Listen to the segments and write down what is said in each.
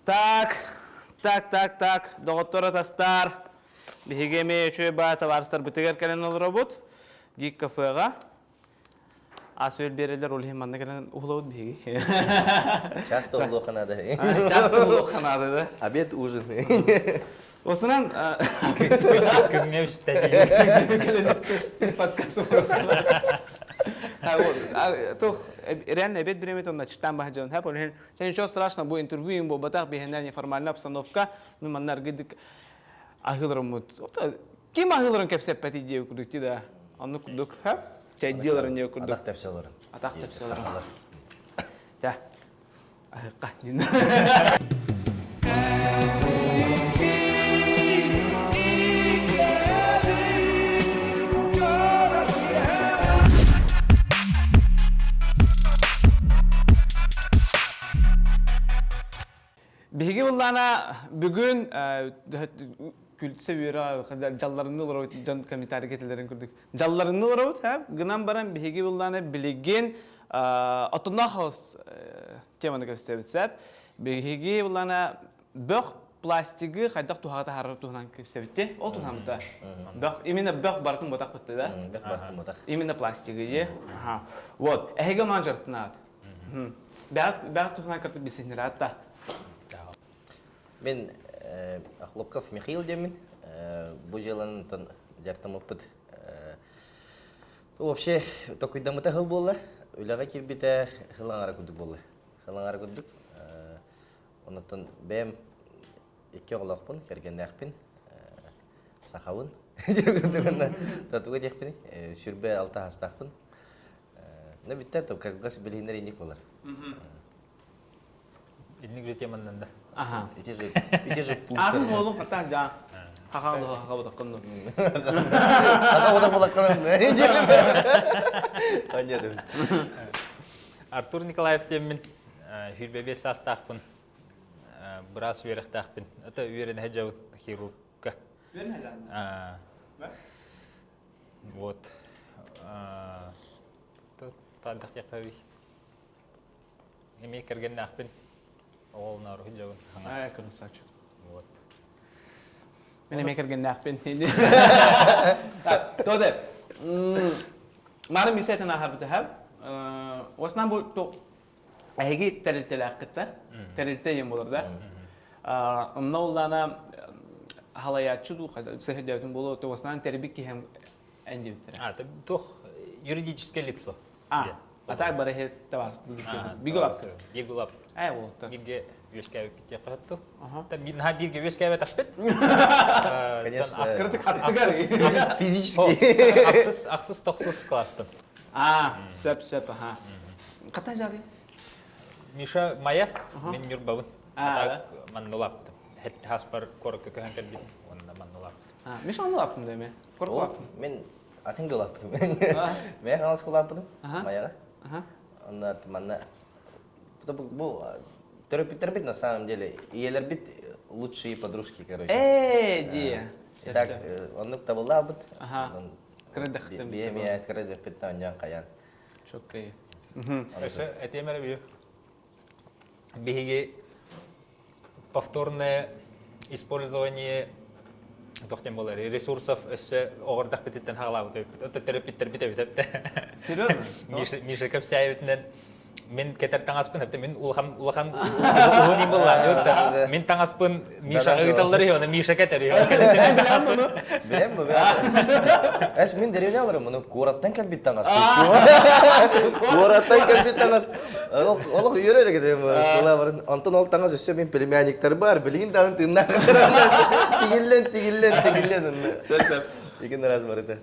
Так, так, так, так, доҕоттор атастар, биһиги эмиэ үчүгэй баа табаарыстарбытыгар кэлэн олоробут. Гик кафеҕа. Ас-үөл биэрэллэр, ол иһин манна кэлэн уһулабыт биһиги. Часто уһулуохха наада. Часто уһулуохха наада да. Обед, ужин. Осынан Күҥҥэ үстэ дии. Кэлэн үс подкаст Тух, реально обед биремет онно читан баһа дьон. Ол иһин ничего страшного, бу интервью буолбатах, биһиэнэ неформальная обстановка. Ну, манна аргыдык аһыыларыммыт. Ким аһыыларын кэпсэппэти диэ курдук да. Оннук курдук, ха? Чэйдиэлэрин диэ курдук. Атах тэпсэ олорун. Атах тэпсэ олорун. Тя. Аһыкка. Биһиги буллаана бүгүн күлсэ үөрэ дьалларынны олоробут дьон комментарий кетилерин курдук. Дьалларынны олоробут, гынан баран биһиги буллаана билигин отуннаах теманы кэпсэбит сәп. Биһиги буллаана бөх пластигы хайдах туһаҕа таһаарар туһунан кэпсэбитти. Ол туһунан Бөх, именно бөх барытын ботах бытты да? Бөх барытын ботах. Именно пластигы, е. Вот. Эһиги онон жартынаат. Бэҕэт туһунан кыртык билсиһиннэрээт да. Мин Охлопков Михаил диэммин. Бу дьыаланы дьарыктаммыппыт. Вообще токуйдаммыта хыл буолла. Үлэҕэ киирбитэ хыл аҥара курдук буолла. Хыл аҥара курдук. Оннуттан бэйэм икки оҕолоохпун, кэргэннээхпин, сахабын. Татуга диэхпиний, сүрбэ алта хастаахпын. Ну, бүттэ, то кыргыз билиһиннэр инник болар. Инник же теманнан да. Ага. Ити же, ити же пункт. Атын олу хата жа. Хаха олу хаха бодаккын. Хаха бодак болаккын. А нет. Артур Николаев диэммин, сүүрбэ биэс саастаахпын, быраас үөрэхтээхпин. Это үөрэнэ сылдьабын хирургка. Вот. Таардах диэххэ Эмиэ кэргэннээхпин. Оҕолоноор сылдьабын. Аа, красавчик. Вот. Мин эмиэ кэргэннээхпин. Тоде. Мары мисэтин аһарбыта һәм. Осынан бу эһиги тэрилтэлээххит да тэрилтэ диэн буолар да онно уллаана халайааччы дуу сэһэрдээбитин буолуо туоснаан тэрбик киһи эн диэбиттэрэ а туох юридическое лицо а а так бары иһит табаарыс бигулап бигулап ээ уолуттар бииргэ үөскээбиппит диэххэ сөптө наһаа бииргэ үөскээбэтэхпит конечно кырдык аттыгар физически ахсыс ахсыс тохсус класстан А, сөп, сөп, аха. Хата жары? Миша Майа, мин Ньурбабын. А так маннулаптым. Хет хаспар корокка көһөн кэлбитим. Онна маннулаптым. Миша маннулаптым деме. Коркулаптым. Мен атын кылаптым. Мен халас кылаптым. Маяга. Онна манна бу төрөппүттэрбит на самом деле ийэлэрбит лучшие подружки, короче. Ээ, дии. Так, оннук табыллаабыт. Аха. Кырдахтым. Биэ кырдахпыттан онньон хайан. Чоккай. Өссө этиэм эрэ бию. Биһиги повторное использование туох диэн буолар ресурсов өссө оҕордахпытыттан хаалаабыт эбиппит. Оттон төрөппүттэрбит эбит эбит. Серьезно? Миша Миша кэпсээбитинэн мин кэтэр таҥаспын эптэ мин улахан улахан уһун им буллаам мин таҥаспын Мишаҕа ыыталлар үһү оны Миша кэтэр үһү Билем бу Эс мин деревня аларым мұны куораттан кэлбит таҥас куораттан кэлбит таҥас олох үөрэр кетем школа барын онтон ол таҥас өссө мин племянниктар бар билигин даҕаны тыыннаах тигиллен тигиллен тигиллен Сөп сөп Икин раз барыта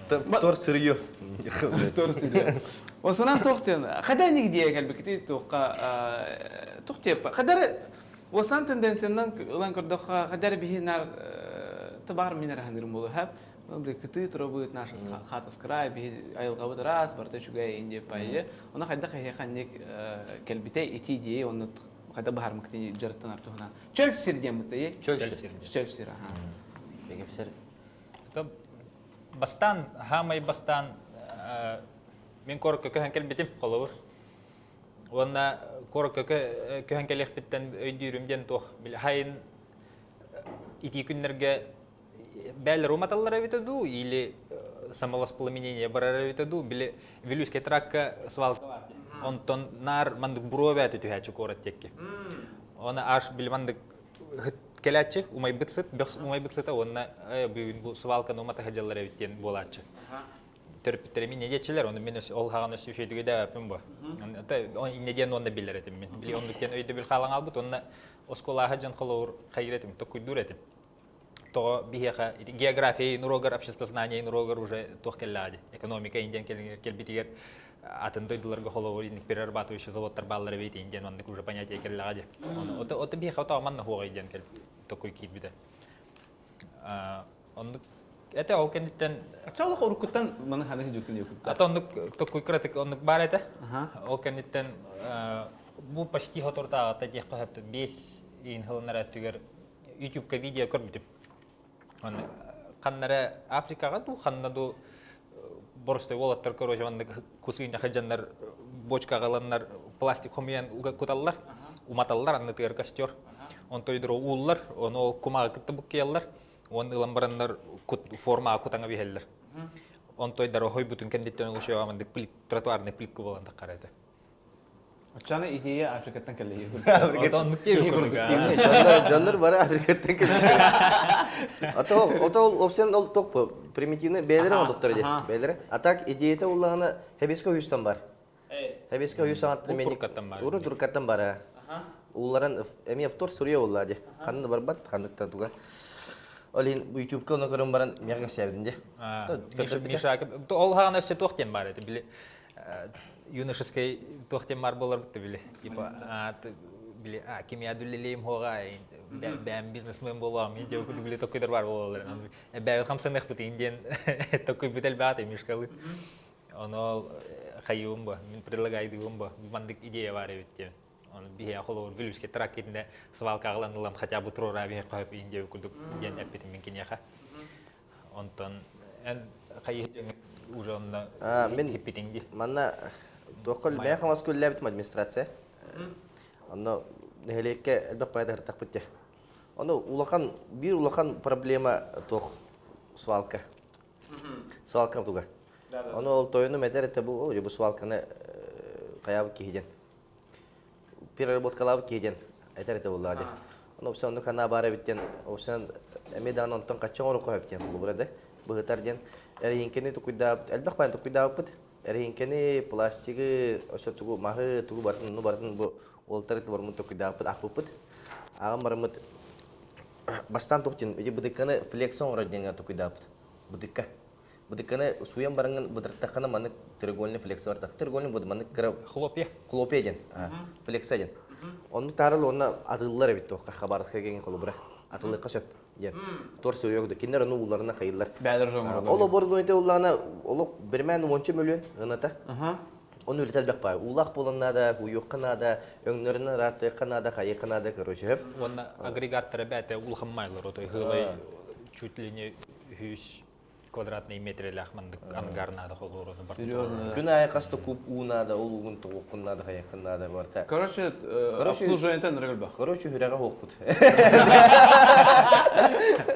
Втор сырье. Втор сырье. Осынан туох диэн, хада нигде кэлбикити туохха туох диэппэ. Хадар осан тенденциянан ылан көрдөххө, хадар биһи нар тыбар мин араһанырым болу хэп. Били кытыы турабыт наша хата с края, биһи айылҕабыт ыраас, барыта үчүгэй ин диэп пайы. Она хайдах эһиэхэ анник кэлбитэ ити идея онно хайда баһармыкты дьарыктанар туһунан. Чөл сир диэн бытты, Чөл сир. Чөл сир, аха. Бегепсер. Бастаан, хаамай бастаан мин куоракка көһөн кэлбитим, холобур. Уонна куоракка көһөн кэлиэхпиттэн өйдүүрүм диэн туох били хайын итии күннэргэ бээлэр уматаллар эбитэ дуу или самовоспламенение барар эбитэ дуу били Вилюйскай тракка свалка бар онтон наар мандык буруо бээтэ түһээччи куорат диэкки оны аш били мандык кэлээччи умайбыт сыт бөх умайбыт сыта уонна бүгүн бу свалканы умата сылдьаллар эбит диэн буолааччы төрөппүттэрим инньэ диэччилэр, ону мин ол хаҕан өссө үчүгэйдик өйдөөбөппүн бу. Инньэ диэн уонна билэр этим мин. Били оннук диэн өйдөбүл хаалан хаалбыт уонна оскуолаҕа дьон холобур хайыр этим, токкуйдуур этим. Тоҕо биһиэхэ география уруогар, обществознание уруогар уже туох кэллэҕэ дии. Экономика индиан кэлбитигэр атын дойдуларга холобур инник перерабатывающий заводтар бааллар эбит индиан оннук уже понятие кэллэҕэ дии. Ото биһиэхэ ото манна хуоҕай диэн токкуй киирбитэ. Оннук этэ ол кэнниттэн Аччалах уруккуттан маны ханы дьүкүн юкутта. Ата оннук токкуй кыратык оннук баар этэ. Ол кэнниттэн бу почти хотуртааҕыта диэххэ сөп 5 иин хылынар өттүгэр YouTube-ка видео көрбүтүм. Онно ханнара Африкаҕа дуу ханна дуу боростой уолаттар короче маннык кусыйна хадьаннар бочкаҕа ыланнар пластик хомуйан куталлар уматаллар аннытыгар костер онтойдоро ууллар ону ол кумаҕы кытта буккуйаллар уонна ылан бараннар формаҕа кутаҥа биһэллэр онтойдоро хойбутун кэнниттэн олушуоҕа маннык тротуарный плитка буолан таххар этэ Оччону идея Африкаттан кэллэ. Оннук диэби курдук. Дьоннор бары Африкаттан кэллэ. Ото ото ол опсен ол тох примитивный бээлere ондуктар ди. Бээлere. А так идеята уллаҕына Хебеско Хьюстон бар. Хебеско Хьюстон аттын мен Урун туркаттан бар. Улларан эмиэ втор суруйа улла ди. Ханны барбат, ханныктан туга. Ол иһин YouTube-ка оны көрөн баран миэхэ кэпсээбитин ди. Миша ол хаҕана өссө туох диэн баар этэ били юношеский туох диэн баар буолар били типа били кимия дүллелейм хуоҕа бэйэм бизнесмен буолуом диэн били токкуйдар баар буолаллар бэйэбит хамсаныахпытын диэн токкуйбут элбэҕэ мишкалыт ону хайыым бу мин предлагайдыым бу мандык идея баар эбит диэн оны биһиэ холобур Вилюйский тракт итиннэ свалкаҕалан ылан хотя бы туруора биһи хоһоп индия курдук диэн эппитим мин киниэхэ Онтон эн хайыы уже онно мин хиппитиҥ дии. Манна туохха Мэйэ Хаҥаласка үлэлээбитим администрация. Онно нэһилиэккэ элбэх баайда ыртахпыт дии. Ону улахан биир улахан проблема туох свалка. Свалка туга. Ону ол тойону этэр этэ бу бу свалканы хайаабыт киһи диэн. Переработкалаабыт киһи диэн этэр этэ буоллаҕа дии. Ону опсен оннук санаа баар эбит диэн опсен эмиэ даҕаны онтон хачча оҥоруохха сөп диэн холобура да быһытар диэн эрэһиҥкэни тукуйдаабыт элбэх баайын тукуйдаабыппыт эрэһиҥкэни пластигы өссө тугу маһы тугу барытын ону барытын бу уолтары барыммыт тукуйдаабыппыт аахпыппыт ааҕан бараммыт бастаан туох диэн ити быдыкканы флекс оҥорор диэҥҥэ тукуйдаабыт быдыкка Быдыкканы сууйан бараҥҥын быдыртаххына маннык треугольный флекса бартах. Треугольный буду маннык кыра Хлопья. Хлопья диэн. Флекса диэн. Оннук таарыл уонна атыллар эбит туохха Хабаровскай кэҥин холобура. Атыллыахха сөп диэн. Туор суруйуок да кинилэр ону ууларына хайыллар. Бээлэр жоҥор. Ол оборудование уллаана олох бирмээн уонча мөлүөн ыната. Оны үлэтэ элбэх баай. Уулаах буолан наада, уйуохха наада, өҥнөрүнэн ыраартыахха наада, хайыахха наада, короче, сөп. Уонна агрегаттара бээтэ улахан майлар отой хылай чуть ли не үһүс квадратный метрелээх маннык ангар наада холуоруну бар. Серьезно? Күн аайы хас да куб уу наада, ол уугун тоҕуоххун наада, хайыаххын наада барыта. Короче, обслуживаниетен ырыгылба. Короче, хүрэҕэ хуохпут.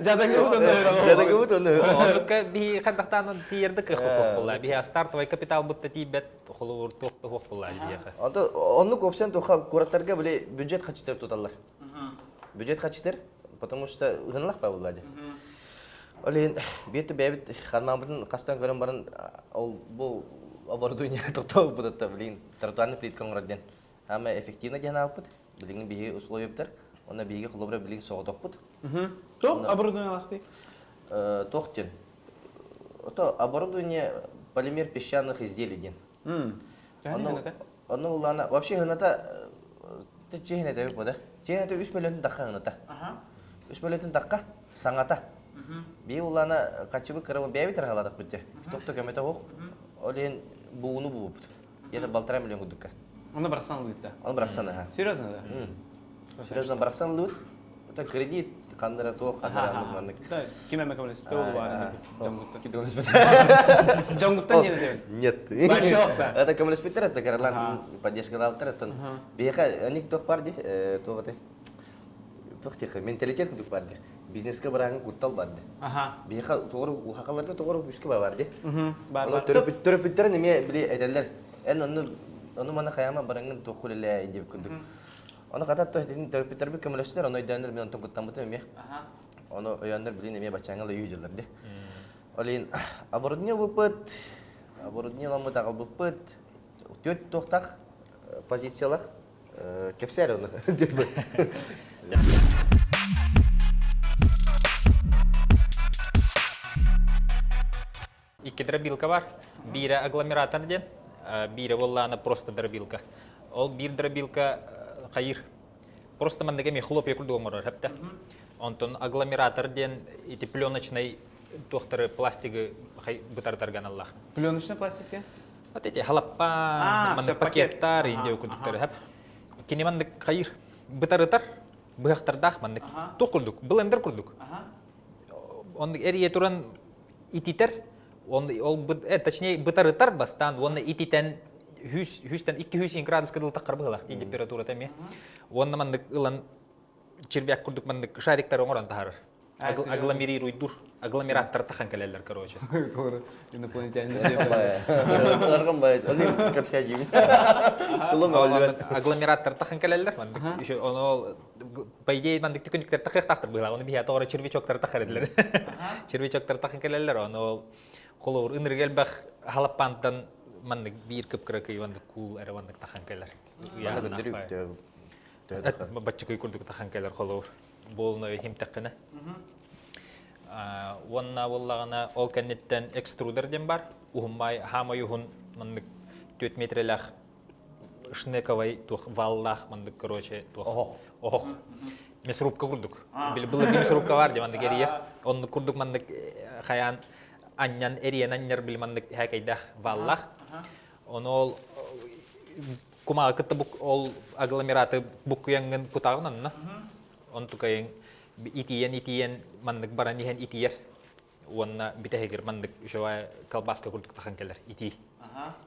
Жадагыбыт онно Жадагыбыт онно. Оннукка биһи хандахтаан тиийэрдик кыахпыт буолла. Биһи стартовай капитал бытта тиийбэт холобур туох да хуох буолла биһиэхэ. Онто оннук опсен туха кураттарга били бюджет хачытыр туталлар. Бюджет хачытыр, потому что ыһынлах ба буолла Ол иһин биир бэйэбит хармааммытын хастан көрөн баран ол бу оборудование тохтообуппут блин тротуарный плитка оҥорор диэн саамай эффективно диэн аалпыт билигин биһиги условиябытар уонна биһиги холобура билигин соҕотохпут Туох оборудованиелаахтый? Туох диэн ото оборудование полимер песчаных изделий диэн Онно улаана вообще хыната чиһинэтэ эбит да. Чиһинэтэ үс мөлүөн тахха хыната. Үс мөлүөн тахха саҥата. Бии улаана хаччыбы кырабы бэйэбит арахалаатахпыт дьэ. Тохто көмөтө суох. Ол иһин бууну буубут. Где-то полтора миллион курдукка. Оны бырахсан ылбыт да? Оны бырахсан аха. Серьезно да? Серьезно бырахсан ылбыт. Это кредит. Ханна эрэ туох, ханна эрэ оннук маннык. Ким эмэ көмөлөспүтэ ол баар дьоҥгуттан. Ким көмөлөспүтэ? Дьоҥгуттан диэн этэбин. Нет. Большох да. Это көмөлөспүттэр это Каролан поддержкалаабыттар оттон биһиэхэ оник туох бар дии туох этэй туох диэххэ менталитет курдук бар дии бизнеска барааҥҥа куттал бар дии биһиэхэ тоҕору улахаларга тоҕору күүскэ бар дии Бар төрөппүттэрин эмиэ били этэллэр эн онну ону маны хайаама бараҥҥын туох үлэлээ диэбит курдук Ону хата төрөппүттэрбит көмөлөстөр, ону өйдөөннөр мин онтон куттаммытым эмиэ. Ону өйөөннөр билин эмиэ баччааҥҥа да өйүү дьыллар дии. Ол иһин оборудование ылбыппыт, оборудование ыламмыт аҕалбыппыт, түөрт туохтаах позициялаах кэпсээр ону. Икки дробилка бар. Биирэ агломератор диэн, биирэ буоллаҕына просто дробилка. Ол биир дробилка хайыр. Просто маннык эмиэ хлопья курдук оҥорор хэптэ. Онтон агломератор диэн ити пленочный туохтары пластигы бытарытарга аналлаах. Пленочный пластик Вот эти халаппаан, маннык пакеттар, индия курдуктары хэп. Кини маннык хайыр бытарытар, быһахтардаах маннык. Туох курдук, блендер курдук. Оннук эрийэ туран ититэр, он, ол, точнее бытарытар бастаан уонна ититэн хүс, хүстэн 200 градуска дылы таххар быһылаах дии температурата эмиэ. Уонна маннык ылан червяк курдук маннык шариктары оҥорон таһаарар. Агломерируйдур, агломераттар тахан кэлэллэр, короче. Doğru. Инопланетянин. Арган бай, оны кэпсээ диибин. Тылым өлүөт. Агломераттар тахан кэлэллэр. Маннык еще ону по идее маннык түкүнүктэр тахыахтаахтар быһыылаах. Оны биһиэхэ тоҕо червячоктар тахар этилэр. Червячоктар тахан кэлэллэр, ону ол холобур ынырык элбэх халаппаантан маннык биир кып-кыракый маннык куул эрэ маннык тахан кэлэр. Баччыкый курдук тахан кэлэр холобур. Буолуна химтэххинэ. Уонна буоллаҕына ол кэнниттэн экструдер диэн бар. Уһуммай хаамай уһун маннык 4 метрелээх шнековай туох валлаах маннык короче туох оһох оһох мясорубка курдук били былыргы мясорубка бар дии маннык эрийэр оннук курдук маннык хайаан анньан эрийэн анньар били маннык һээкэйдээх валлаах ону ол кумааҕы кытта ол агломераты буккуйаҥҥын кутаҕын онно онтукайыҥ итийэн итийэн маннык баран иһэн итийэр уонна бүтэһигэр маннык үчүгэй колбаска курдук тахан кэлэр итии.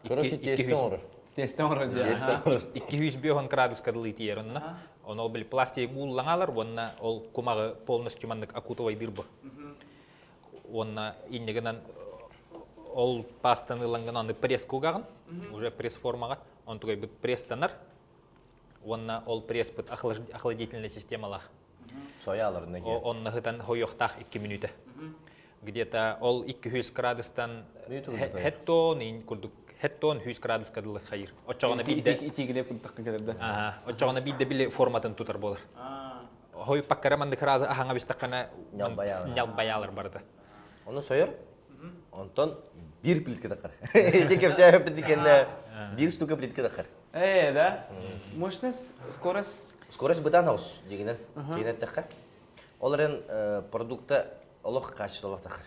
Короче, тесто оҥорор. Тесто оҥорор дии. 250 градуска дылы итийэр онно. Ону ол били пластик ууллаҥалар уонна ол кумаҕы полностью маннык окутывайдыыр бу. Уонна иннигинэн ол пастаны ылаҥҥын аны пресс кугаҕын, уже пресс формаҕа, онтугайбыт пресстанар уонна ол пресспыт охладительная системалаах. Сояларына Онно сытан хойуохтаах 2 мүнүүтэ. Где-то ол 200 градустан хеттон ин курдук хеттон 100 градуска дылы хайыр. Оччоҕуна биирдэ итиигиле курдукка келерде. Оччоҕуна биирдэ били форматын тутар буолар. Хойуппаккара маннык разы аһаҥа бистаххана ньалбайаалар барыта. Ону сойор. Онтон биир плитка тахар. Ити кэпсээбиппит кэннэ биир штука плитка тахар. Э, да? Мощность, скорость? Скорость бытаан хаус дигинен. Дигинен тэххэ. Ол эрэн продукта олох качестволах тахар.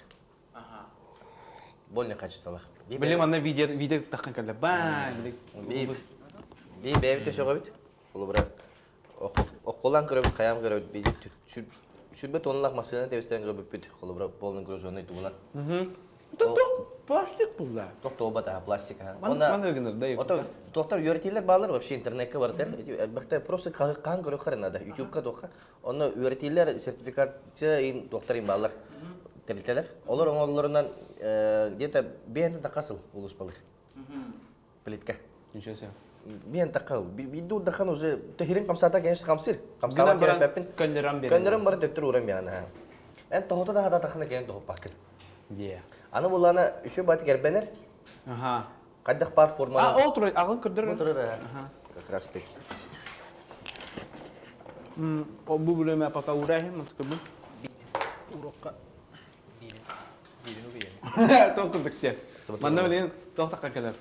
Больно качестволах. Билим анна видео видео таххан кэллэ. Баа, Би би бэйбит төсөҕөбүт. Холобура окколаан көрөбүт, хайаан көрөбүт. Би сүрбэ тонналаах массыына тэбистээн көрбүппүт. Холобура полный груженный тугунан. Пластик булла. Тохтобат пластик. Онна Ото туохтар үөрэтиилэр баалар вообще интернетке барытар. Элбэхтэ просто хаан көрөхөр надо. Ютубка туохха. Онно үөрэтиилэр сертификация ин туохтар ин баалар тэрилтэлэр. Олор оҥоллорунан где-то биэн такка сыл улуспалыр. Плитка. Ничего себе. Биэн такка биирдүү дахан уже тэһирин хамсаата конечно хамсыр. Хамсаабат кереппин. Көннөрөн берен. Көннөрөн баран төттөр урам яна. Эн тоһута да хата тахна кэлэн тоһуппаккын. Дие. Аны булана үшө бат кербенер. Аха. Хайдах бар форманы. А, ол турар, агын көрдөрөр. Бу турар. Как раз таки. Бу бүлөмө пока урайым, мантыкыбын. Урокка биирин биирин убийем. Тоқ курдук те. Манна билин тоқ таққа келер.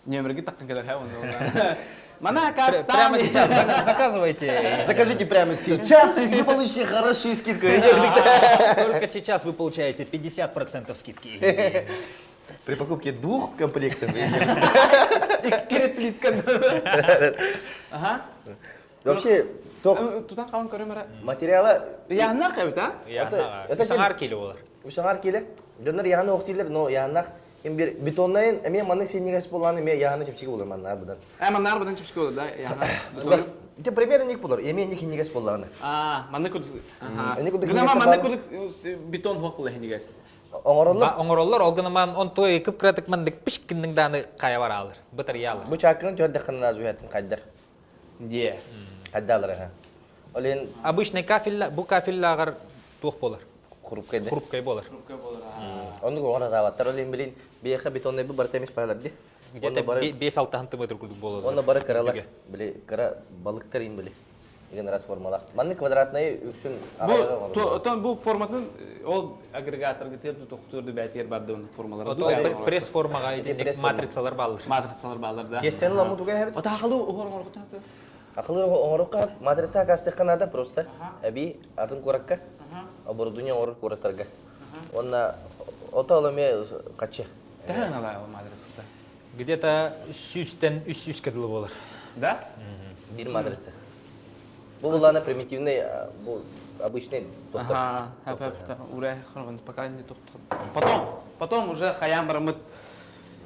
Нөмірге таққа келер, хэ, онда. Мана Прямо сейчас заказывайте. Закажите прямо сейчас, и вы получите хорошую скидку. Только сейчас вы получаете 50% скидки. При покупке двух комплектов. Икки плитка. Ага. Вообще, Тутан хаалан көрөм эрэ. Материала Яһаннаах эбит, а? Яһаннаах. Үс кило болар. Үс кило. Дьоннор яһаны охтиилэр, но яһаннаах им бир бетоннайын эмиэ маннык синньигэс буоллаан эмиэ яһаны чэпчэки болар маннаар быдан. Э, маннаар быдан чэпчэки болар, да, яһана. Ити примерно ник болар, эмиэ ник синньигэс буоллаҕына. А, маннык курдук. Гынама маннык курдук бетон хуох була синньигэс. Оҥороллор. Оҥороллор, ол гынаман он той кып-кыратык мандык пиш гынныҥ дааны хайа бараалар, бытарыйаалар. Бу чааккын түһэрдэххинэ наазуһатын хайдар. Дие. Хайдаалар аха. Ол иһин Обычный кафель, бу кафеллааҕар туох буолар? Хрупкай да. Хрупкай буолар. Хрупкай буолар. Оннук оҥоро сатаабаттар. Ол иһин билин биэхэ бетоннай бу барыта эмис баалар ди. Где-то 5-6 сантиметр курдук буолар. Онно бары кыралар. Били кыра балыктар им били. Деген раз формалаах. Маннык квадратнай үксүн Бу отон бу форматын ол агрегаторга тиэр тохтуурду бээтиэр бардыбын формалар. Пресс формаға итинник матрицалар баалар. Матрицалар баалар да. Тиэстэн ламу тугай хэбит. Ота хакылы уһор оҥоргута. Акылы оҥорукка матрица акастыхха наада просто. Эби атын куоракка оборудование оҥорор куораттарга. Уонна ото ол эмиэ хаччы. Төһө ыналаа ол матрицата? Где-то сүүстэн үс сүүскэ дылы буолар. Да? Биир матрица. Бу буллаана примитивный, бу обычный доктор. Ага, ура, пока не доктор. Потом, потом уже хаям барамыт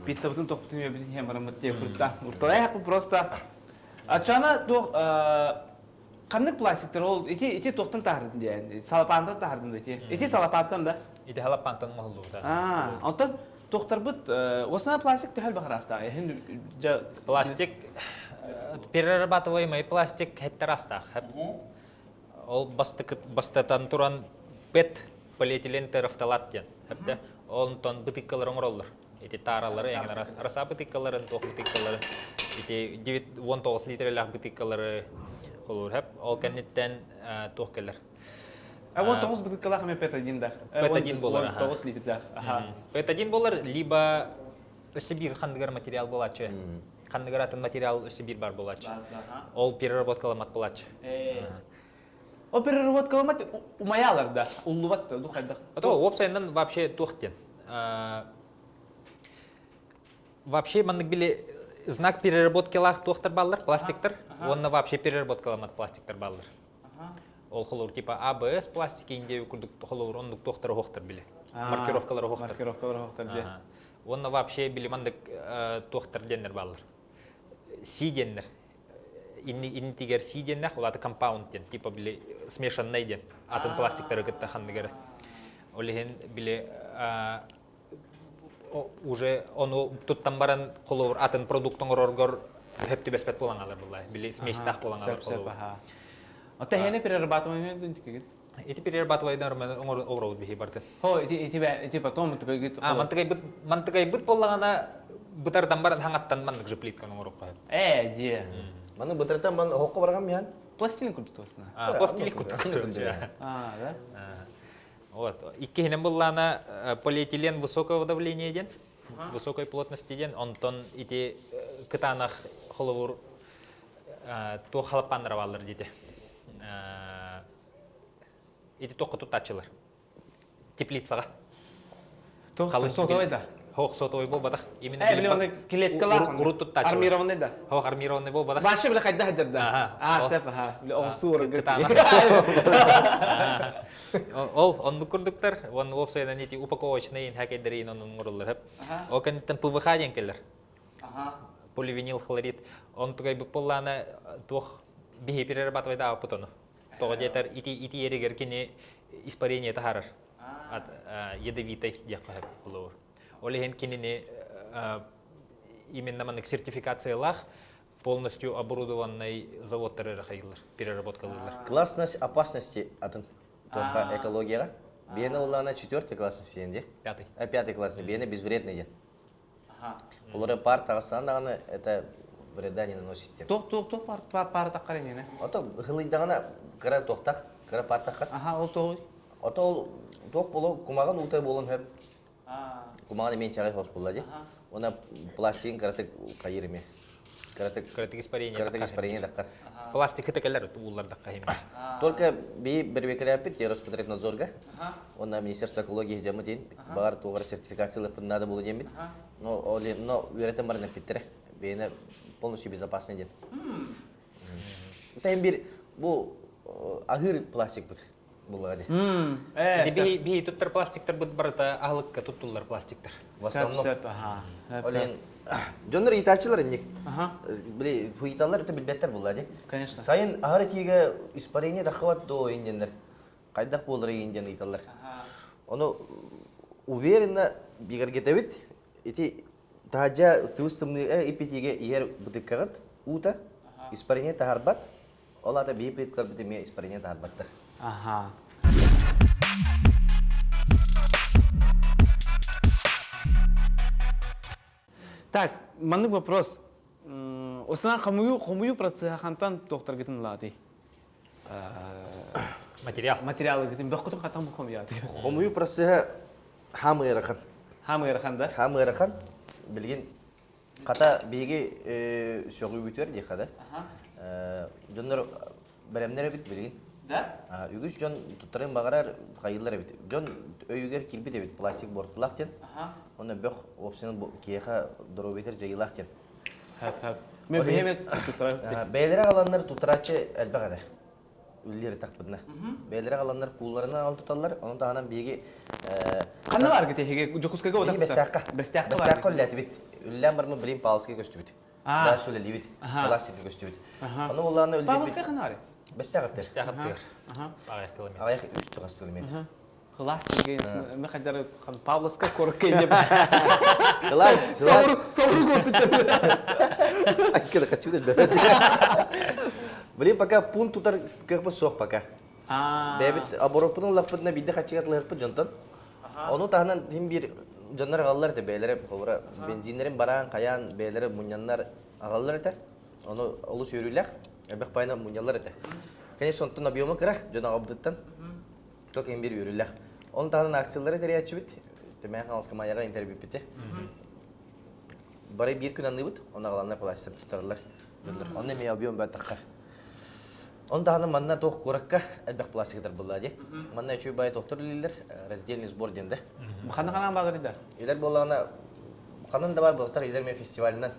пиццабытын тохпутун үөбүтүн иһэн бараммыт диye курта. Урталай просто Ачана туох ханнык пластиктар ол ити ити туохтан таһардын диэн салапаантан таһардын да ити ити салапаантан да ити салапаантан оҥоһуллубута аа онтон туохтарбыт основной пластик төһөл бахараастаах эһин пластик перерабатываемый пластик хеттер астаах ол бастатан туран пет полиэтилен терафталат диэн хэпте онтон бытыккалар оҥороллор ити тааралары эҥин араса бытыыккаларын туох бытыыккалары ити 19 литрэлээх бытыыккалары холуур хэп ол кэнниттэн туох кэлэр А 19 бытыыккалаах эмэ П1 да. П1 болар. 19 литрдээх. Аха. П1 болар, либо өссө биир ханныгар материал буолааччы. Ханныгар атын материал өссө биир бар буолааччы. Ол переработкаламат буолааччы. Ол переработкаламат умайалар да, уллубат да, хайдах. А то уопсайынан вообще туох диэн. Вообще маннык били знак переработкалаах туохтар бааллар, пластиктар. Уонна вообще переработкаламат пластиктар бааллар. Ол холуур типа АБС пластик индия курдук холуур оннук туохтар оһохтор били. Маркировкалар оһохтор. Маркировкалар оһохтор же. Уонна вообще били маннык туохтар диэннэр бааллар. Си диэннэр. Иннитигэр си диэннэх, улааты компаунд диэн, типа били смешанный диэн. Атын пластиктары кытта ханныгары. Ол иһин били уже ону туттан баран холобур атын продукт оҥороргор хөп түбэспэт буолан хаалар буолла. Били смесьтаах буолан хаалар холобур. Ота хene перерабатывание дын Ити перерабатывайдан оҥоробут биһи барты. Хо ити ити ити потом мантыкайгыт. А мантыкайбыт мантыкайбыт буоллаҕына бытардан баран хаҥаттан маннык же плитка оҥоруохха. Э, дие. Маны бытартан ман оһоххо барган михан. Пластилин курдук туосна. А, пластилин курдук. А, да? Вот. Иккиһинэн буллаана полиэтилен высокого давления диэн, высокой плотности диэн, онтон ити кытаанах холобур туох халаппааннара бааллар диэтэ. Ити туохха туттааччылар? Теплицаҕа. Туох сотовой да? Хоох сотовой буолбатах. Именно Э, били оны клеткалаах. Урут туттааччылар. Армированный да. Хоох армированный буолбатах. Башы бile хайда хаджар да. А, сеп, аха. Бile оҕусу Кытаанах. Ол оннук курдуктар, уонна уопсайынан ити упаковочный хакейдерин оннун оҥороллор хөп. Ол кэнниттэн ПВХ диэн кэлэр. Поливинил хлорид. Он тугайбыт буоллаана туох биһи перерабатывайдаабыт ону. Тоҕо диэтэр ити ити еригэр кини испарение таһаарар. Ядовитай диэххэ сөп холобур. Ол иһин кинини именно маннык сертификациялаах полностью оборудованный заводтар эрэ хайыллар, переработкалыыллар. Классность опасности атын только экологияҕа. Биэнэ улаана четвертый классность диэн дии. Пятый. Пятый классный. Биэнэ безвредный диэн. Олары пар таҕыстаан даҕаны это вреда не наносит диэн. Туох туох туох пар пар таххар иннинэ? Ото хылыйдаҕына кыра туохтах, кыра пар таххар. Аха, ол тоҕуй. Ото ол туох боло кумаҕын уута буолан хөп. Кумаҕын эмиэ чаҕай хос булла дии. Уонна пластигын кыратык хайыр эмиэ. Кыратык Кыратык испарение кыратык испарение таххар. Пластик кытыкалар ууллардахха хим. Только би бэрбекелээппит Роспотребнадзорга. Уонна Министерство экологии дьаммыт иин баҕар туоҕар сертификациялыахпын наада буолуо диэммит. Но но үөрэтэн баран эппиттэрэ. Бэйэнэ полностью безопасный диэн. Тайм бир. Бу аһыыр пластикпыт буллаҕа дии. Ити биһи биһи туттар пластиктарбыт барыта аһылыкка туттуллар пластиктар. В основном. Сөп, аха. Ол иһин дьоннор ыйытааччылар инник. Били ыйыталлар өтө билбэттэр булла дии. Конечно. Сайын аһар этиигэ испарение таххыбат доо индианнар. Хайдах буолар индиан ыйыталлар. Ону уверенно бигэргэтэбит. Ити таһырдьа тыбыс тымныы ипитиигэ иһэр бытыккаҕыт уута испарение таһарбат. Ол аата биһи плиткаларбыт эмиэ испарение таһарбаттар. Аха. Так, маннык вопрос. Осынан хомую хомую процеһа хантан туохтаргытын ылаатый? Материал. Материалыгытын бөхкүтүн хатан хомуяаты. Хомую процеһа хаам ыарахан. Хаам ыарахан да? Хаам ыарахан. Билигин Хата биһиги сөҕүүбүтүгэр диэххэ да. Дьоннор бэлэмнэр эбит билигин. Да? Үгүс дьон туттарын баҕарар хайыылар эбит. Дьон өйүгэр киирбит эбит пластик буортулаах диэн. Онно бөх уопсайынан киһиэхэ доруобуйатыгар дьайыылаах диэн. Хөп хөп. Мен бэйэм туттара Бэйэлэрэ аҕаланнар туттарааччы элбэх этэ. Үллэр тахпытына. Бэйэлэрэ аҕаланнар куулларынан аҕал туталлар. Ону таһынан биһиги Ханна бар гите Дьокуускайга Биһиги Бэстээххэ. Бэстээххэ Бэстээххэ үллээтибит. Үллээн бармын билим Павловскай көстүбүт. Дальше үлэлиибит. Пластикка көстүбүт. Ону буллаана үллэбит. Павловскай ханна бары? Бэстээх аттыр. Бэстээх аттыгар. Аҕыйах километр. Аҕыйах үс тугас километр. Кылаас сиргэ мехадары Павловскай куоракка инде. Кылаас, Савру савру куорпиттер. Аккада хочу Блин, пока пункт тутар кыахпыт суох пока. Бэйэбит оборотпутун ыллахпытына биирдэ хаччыга атлыахпыт дьонтон. Ону таһынан син биир дьоннор аҕаллар этэ бэйэлэрэ холобура бензиннэрин бараан хайаан бэйэлэрэ мунньаннар аҕаллар этэ. Ону олус үөрүүлээх элбэх пайына мунньаллар этэ. Конечно, онтон объема кыра дьон аҕалбытыттан. Только им биир үөрүүлээх. Оны таһынан акциялары тэрийээччибит. Төмөөн Хаҥаласка Майаҕа интервью Бары биир күн аныыбыт, оны аҕаланнар пластик туттараллар. Онно эмиэ объем баттаххар. Он даҕаны манна туох куоракка элбэх пластик буолла дии. Манна үчүгэй баай тохтор үлэлииллэр, раздельный сбор диэн да. Ханна ханан баалар да? Илэр буоллаҕына ханан да бар буолтар илэр эмиэ фестивалынан.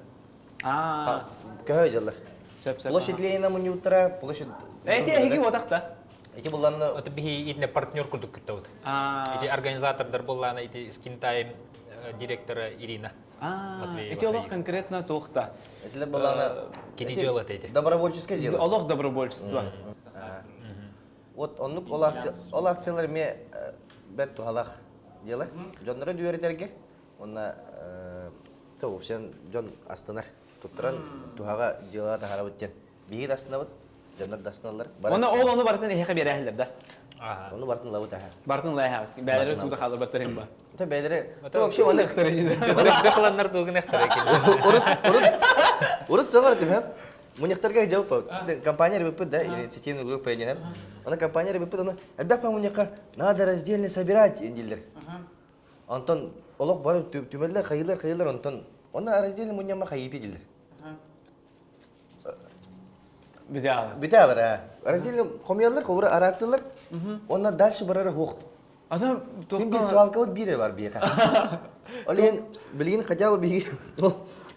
Аа. Көһө дьаллар. Сөп сөп. Площадь Ленина мунньубуттара, площадь Эти эһиги уотахта. Ити булланна Это биһи итне партнер курдук кыттабыт. Ити организатордар буллаана ити Skin Time директора Ирина. Матвеева. Ити олох конкретно туохта. Этилер буллаана Кини дьыала эти. Добровольческое дело. Олох добровольчество. Вот оннук ол акция ол акциялар эмиэ бэрт туһалаах дело. Дьоннору үөрэтэргэ уонна то вообще дьон астынар туттаран туһаҕа дьыалаҕа таһаарабыт диэн биһиги да астынабыт дьоннор да астыналлар. Оны ол ону барытын эһиэхэ биэрээһиллэр да? Ону барытын лабыт аха. Барытын лайха. Бээлери тууда хаалар им ба. Это бээлери то вообще оны Бөхланнар дугун эхтер Урут урут урут соҕор тим Муньахтарга жауп компания рыбыппыт да инициативный группа диэн. Аны компания рыбыппыт аны элбэх муньахха надо раздельно собирать дииллэр. Онтон олох бары түмэллэр хайыылар хайыылар онтон онно раздельный мунньама хайыыты дииллэр. Бүтэ Бүтэ аа. Раздельно хомуйаллар, хобура арааттылар. Онно дальше барара хуох. Ата Мин биир свалкабыт биир бар биэхэ. Ол иһин билигин хотя бы биһиги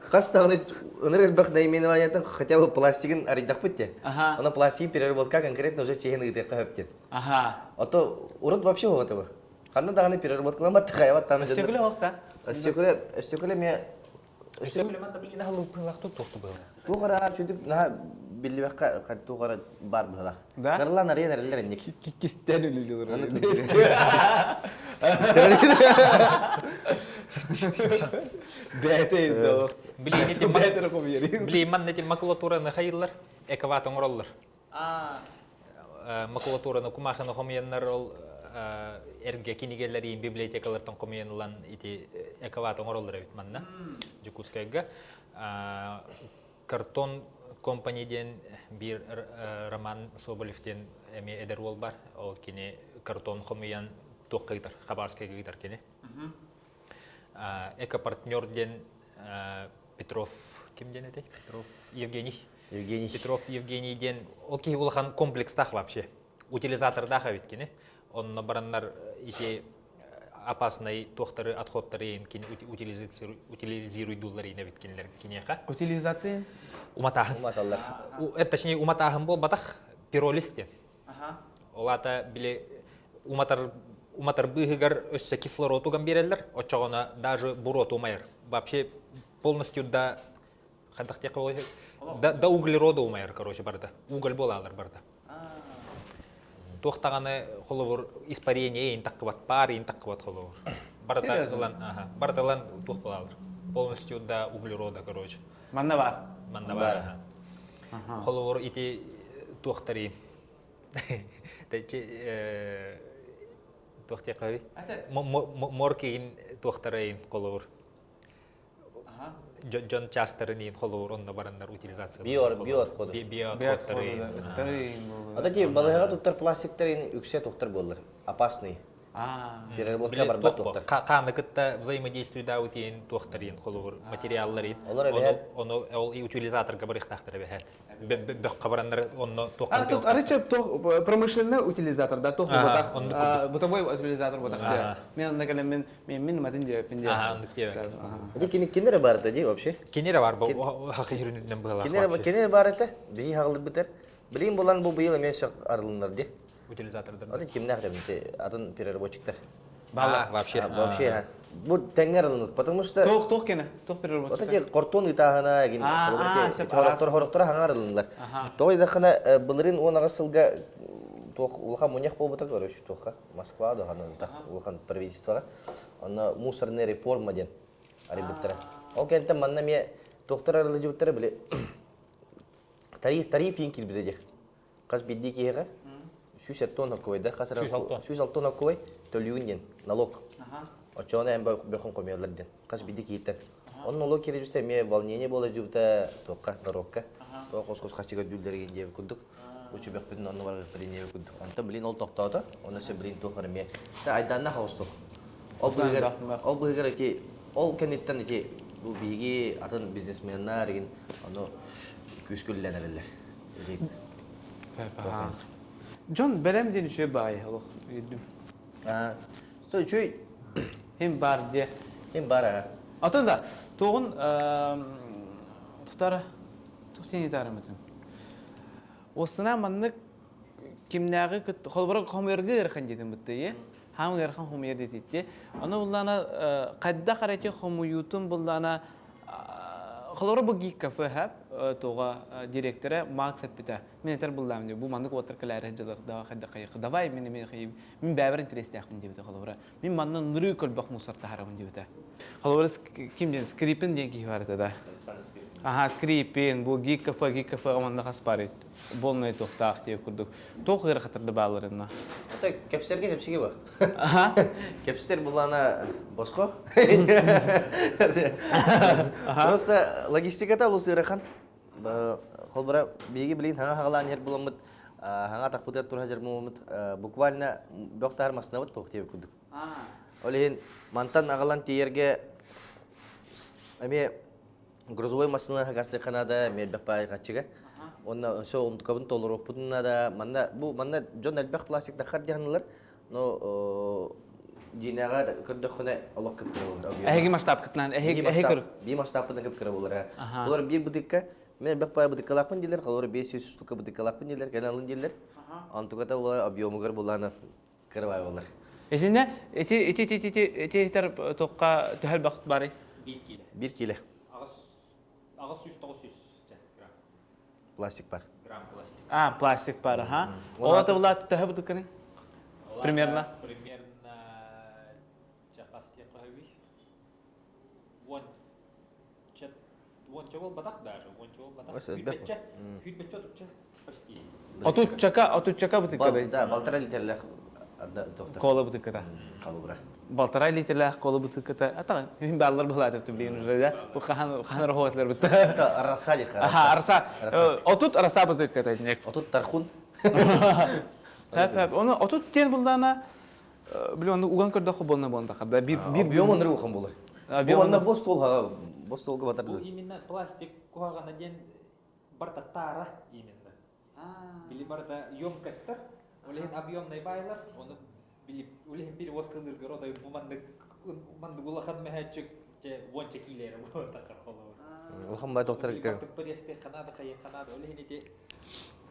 хас даҕаны ыныр элбэх наименованиятын хотя бы пластигын арыйдахпыт те. Ага. Она пластигын переработка конкретно уже чехин ыытыахха хөп диэн. Ага. А то урут вообще вот Ханна даҕаны переработкаламмат хайабат даҕаны Өстөкүлэ оһох Өстөкүлэ өстөкүлэ эмиэ Өстөкүлэ манна билигин аһылык туох быһыылаах. Туох ара чүтүк наһаа биллибэккэ туох ара баар быһыылаах. Да? Кыралаан арыйан эрэллэр инник. Кистэн үлүлүр. Бэйте инде. Билиини Бэйте хомуйар. Билиин манна ити макулатураны хайыллар, эковат оҥороллор. Макулатураны кумахыны хомуйаннар ол эргэ кинигэлэрин библиотекалартан хомуйан ылан ити эковат оҥороллор эбит манна Дьокуускайга. Картон компани диэн биир Роман Соболев диэн эмиэ эдэр уол бар. Ол кини картон хомуйан туохха ыытар, Хабаровскайга ыытар кини. Экопартнер диэн Петров ким диэн этэй? Петров Евгений. Евгений. Петров Евгений диэн ол киһи улахан комплекстаах вообще. Утилизатордаах эбит кини. Онно бараннар ити опасный туохтары отходтары кини утилизируйдууллар эбит кинилэр киниэхэ. Утилизация? Уматааһын. Уматаллар. Точнее, уматааһын буолбатах. Пиролиз диэн. Ол аата били уматар уматар быыһыгар өссө кислород уган биэрэллэр, оччоҕуна даже буруоту умайар. Вообще полностью до хайдах диэххэ до углерода умайар, короче, барыта. Уголь буолаалар барыта. Туох даҕаны холобур испарение иин таххыбат, паар иин таххыбат холобур. Барыта ылан, аха, барыта ылан туох буолаалар. Полностью до углерода, короче. Манна бар. Манна бар, аха. Холобур ити туохтарый туох диэххэ моркиин туохтарайын холобур дьон чаастарын иин холобур онно бараннар утилизация биоотходы биоотходтары Ата ти балыһаға туттар пластиктар үксэ туттар буоллар опасный Переработка барбат туохтар. Хааны кытта взаимодействуйдаабыт иин туохтарыйын холобур материалларын ону ол утилизаторга барыахтаахтар эбэһээт. Бөххө бараннар онно туохха Арыча промышленный утилизатор да туох ботах бытовой утилизатор ботах мен онна кэлэн мен мен матын диэппин диэ. Оннук диэбэк. Ити кини кинилere бар да ди вообще? Кинилere бар бу хахы хүрүнүнэн быһалаах. Кинилere кинилere бар этэ. Биһи хаҕылырбытар. Билигин булан бу быйыл эмиэ сөк арылыннар ди. Утилизатордар. Атын кимнээх да атын переработчиктар. Бала вообще. Вообще бу тэҥҥэр ылынут, потому что Туох туох кene? Туох переработчиктар? Вот эти картон ытааһына эгин хорохтор хорохторо хаҥар ылыннар. Тоҕо дахына былырын 10 сылга туох улахан мунньах буолбута короче туохха Москва да ханна улахан правительствоҕа онно мусорная реформа диэн арыйбыттара. Ол кэнниттэн манна эмиэ туохтар арылдьыбыттара били тариф тариф иин киирбитэ дии. Хас биирдии киһиэхэ 170 оккубайда хас эрэ 160 оккубай төлүүн диэн налог. Оччоҕуна эн бөхүн хомуйаллар диэн хас биирдии киһиттэн. Онно налог киирэ эмиэ волнение буола дьубута туохха народка туох хос-хос хаччыга дүллэригин диэбит курдук учу бөхпүтүн онно барыахпытын диэбит курдук. Онтон билин ол тохтоото, онно өссө билин туох эмиэ айдаанна хаустук. Ол быһыгар ол быһыгар ити ол кэнниттэн ити бу биһиги атын бизнесменнар игин ону күүскүллэн эрэллэр. Дьон бэлэм диэн үчүгэй баай олох өйдүм. То үчүгэй Хим бар диэ. Хим бар ага. Атын да туоҕун тутар тух диэн итаарымытын. Осына маннык кимнээҕи кыт холборо хомуйарга ыарахан диэтин бытты хаам ыарахан хомуйар диэтитти. Ону буллаана хайдах арати хомуйуутун буллаана Холоро бу гик кафе хэп туга директора Макс эппитэ. Мин этэр буллаам диye бу маннык уоттар кэлээри дьылар да хайда хайы давай мин мен хайы мин бэбэр интерестээхпин диэбитэ холобура. Мин манна нырыы көлбөх мусор таһарабын диэбитэ. Холобура ким диэн Скрипин диэн киһи бар этэ да. Аха Скрипин бу гик кафе гик кафе манна хас бар болнай туохтаах диye курдук. Туох ыарахаттар бааларына. Это кэпсэргэ кэпсиги ба. Кэпсэтэр булана босхо. Просто логистиката олус ыарахан. Холбура биһиги билигин хаҥа хаҕалаан иһэр буламмыт хаҥа атахпытыгар тура сылдьар буламмыт буквально бөх таһар массыынабыт туох диэбит курдук. Ол иһин мантан аҕалан тиийэргэ эмиэ грузовой массыына хагастыахха наада, эмиэ элбэх баай хаччыга. Уонна өссө онтукабын толоруохпутун наада. Манна бу манна дьон элбэх пластик дахар диһанылар, но дьиинэҕэ көрдөххүнэ олох кыптыра буолар. Эһиги масштабкытынан эһиги эһиги көр. Бии масштабпытынан кыптыра буолар. Булар биир бытыкка мен элбэх баай бытыккалаахпын дииллэр, холобура 500 штука бытыккалаахпын дииллэр, кэлэн алын дииллэр. Онтуката буолар объемугар булаана кыра баай буолар. Итиннэ ити ити ити ити ити итер туохха төһө элбэх барый? Биир киилэ. Биир киилэ. 800 900 грамм. Пластик бар. Грамм пластик. А, пластик бар, аха. Ол это была төһө бытыккыный? Примерно. Примерно чахас диэххэ Уонча уонча буолбатах даже, уонча буолбатах. Сүүрбэччэ, сүүрбэччэ отучча почти. Отуччака, отуччака бытыккадай. Да, полтора литрлээх кола бытыкката. Холобура. Полтора литрлээх кола бытыкката. Ата, мин бааллар былаатып билигин уже да. Бу хахан хахан рохотлар бытта. Араса дих. Аха, араса. Отут араса бытыкката. Отут тархун. Хэп хэп. Оны отут тен булдана Били онну уган көрдөххө буолна буолла да биир биир Объем оннур ухан буолар. Бу онно бу стол хаға бу столга батар. Бу именно пластик куһаҕана диэн барта таара именно. Били барта емкостьтар, ол иһин объемнай баайлар, ону били ол иһин перевозкалыыргар отой бу маннык маннык улахан мөһөөччүк чэ уонча киилэ эрэ буолар холобур. Улахан бай доктор Пресс ханаада хайы ханаада ол иһин ити.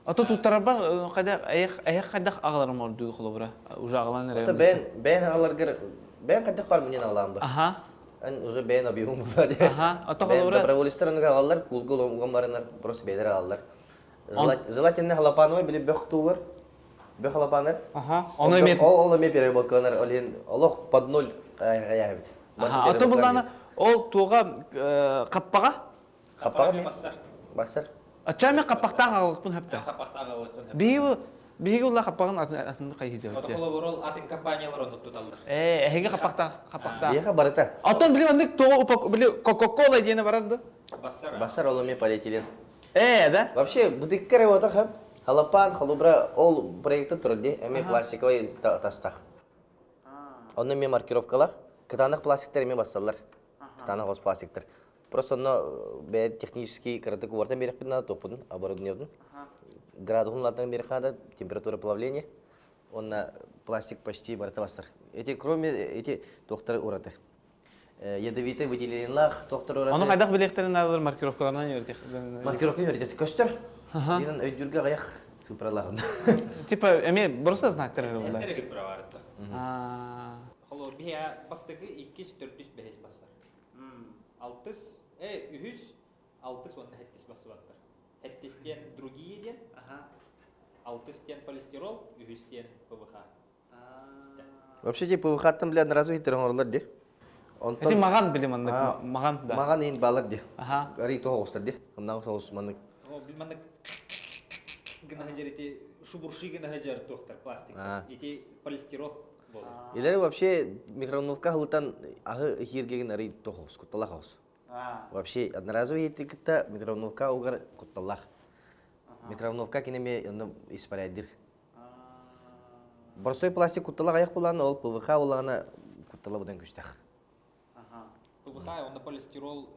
Ото туттарарбар хайдах эйэх хайдах аҕаларым ордуу холобура уже аҕалан эрэ. Ото бэйэн бэйэн аҕаларгар бэйэн хайдах бар минен аҕалаан ба. Аха. Эн уже бэйэн объемун була де. Аха. Ото холобура доброволецтар онуга аҕаллар, кулга уган баранар просто бэйэлэр аҕаллар. Желательно халапановай били бөх туугар. Бөх халапанар. Аха. Ону эме ол ол эме переработкаланар ол иһин олох под ноль каяхыбит. Аха. Ото буллана ол туга каппаға Хаппаҕа эмиэ бассар. Ачча мен хаппахтаах аҕалыкпын хөптө. Хаппахтаах аҕалыкпын хөптө. Биһиги биһиги улла хаппаҕын атын атын хайыһы Ото холобур атын компаниялар оннук туталлар. Ээ, эһиги хаппахтаах хаппахтаах. Биһиэхэ барыта. Оттон били маннык тоҕо упак били Кока-Кола диэни барар да? Бассар. Бассар ол эмиэ полиэтилен. Ээ, да? Вообще бытыкка эрэ буотах хөп. Халапаан, холобура ол проекта турар дии, эмиэ пластиковай тастах. Онно эмиэ маркировкалаах. Кытаанах пластиктар эмиэ бассаллар. Кытаанах ос пластиктар. Просто онно бэйэ технический кыратык уортан биэрэхпин наада туохпутун, оборудованиебытын. Градуһун улаатан биэрэххэ наада, температура плавления. Уонна пластик почти барыта бассар. Эти кроме эти туохтары ураты. Ядовитый выделениелаах туохтары ураты. Ону хайдах билиэхтэрин наадалар маркировкаларынан үөрэтиэх. Маркировка үөрэтиэх көстөр. Диэн өйдүүргэ аҕыйах цифралаах. Типа эми просто знактар эрэ буолла. Эрэ барыта. Холобур биһиэ бастакы иккис төрдүс бэһис бассар. Алтыс, үһүс, алтыс уонна хэттис бассыбаттар. Хэттис диэн другие диэн, алтыс диэн полистирол, үһүс диэн ПВХ. Вообще типа ПВХ-тан бля одноразовый хиттер оҥороллор ди. Онтон Ити маҕан били маннык маҕан да. Маҕан иин балар ди. Арый тоҕо оҕустар ди. Ханнаах соҕус маннык. О, бил маннык гына сылдьар ити шубурши гына сылдьар туохтар пластик. Ити полистирол Илэри вообще микроволновка аһылытан аһы иһииргэгин арый тохос, кутталах оҕус. Вообще одноразовый иһити кытта микроволновка угар кутталлах. Микроволновка кинеми онно испаряйдыр. Боростой пластик кутталах аяқ булааны ол ПВХ булаана куттала будан күстэх. ПВХ онно полистирол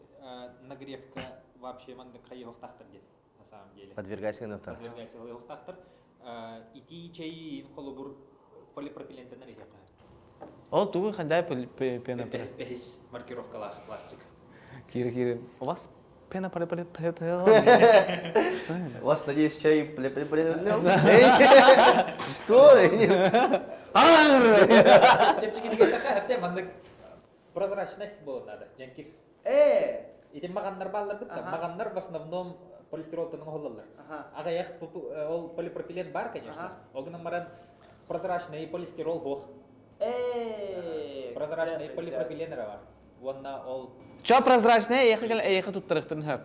нагревка вообще маннык хайыһохтахтар диэн на самом деле. Подвергайся гыныахтар. Подвергайся гыныахтаахтар. Итии чэйиин холобур полипропилентенер иһиэхэ. Ол тугу хандай пена Бэһис маркировкалаах пластик. Кири кири. У вас пена полипропилен. У вас, надеюсь, чай полипропилен? Что? Чэпчэкитигэр маннык прозрачный было надо. Дьэҥкир. Э, Ити маҕаннар бааллар бытта. Маҕаннар в основном полистиролтан оҥоһуллаллар. Аҕыйах ол полипропилен бар, конечно. Ол гынан баран прозрачный полистирол суох. Прозрачный полипропилен эрэ бар. Уонна ол Чо прозрачный эйэхэ кэлэн эйэхэ туттарыахтарын сөп.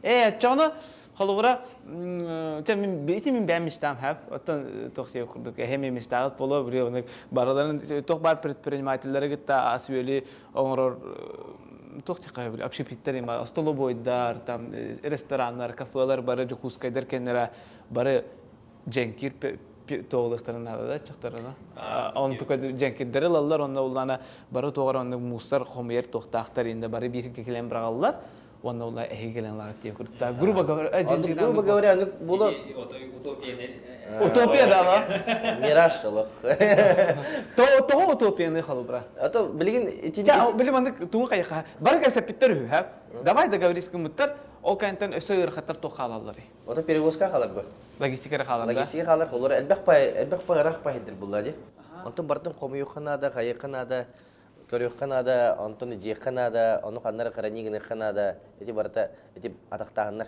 Ээ, чону холобура мин ити мин бэйэм мечтам хөп. Оттон туох диэх курдук эһэм мечтаҕыт буолуо били барыларын туох баар предпринимателлэри кытта ас үөлү оҥорор туох диэххэ били общепиттэр има остолобуойдар там рестораннар кафелар бары Дьокуускайдар кэннэрэ бары дьэҥкир туоҕулуохтарын наада да чохторуна онтука дьэҥкирдэри ылаллар онно улаана бары туоҕар оннук муустар хомуйар туохтаахтар инде бары бииргэ кэлэн быраҕаллар уонна ула эһиги кэлэн лаҕыт диэн курдук грубо говоря грубо говоря ну было утопия да ма мираж олох тоҕо утопияны холобура а то билигин ити били маннык тугу хайха бары кэпсэппиттэр үһү һэ давай договорись гыммыттар ол кэнниттэн өссө ыарахаттар туох хаалалларый Ото перевозка хаалар бу. Логистика эрэ хаалар да? Логистика хаалар. Олор элбэх пай, элбэх пай ыраах пайдыр булла ди. Онтон бартын хомуйуохха наада, хайыахха наада, көрүөххэ наада, онтон дьиэххэ наада, ону ханнара хранить гыныахха наада. Эти барыта эти атахтааһыннар.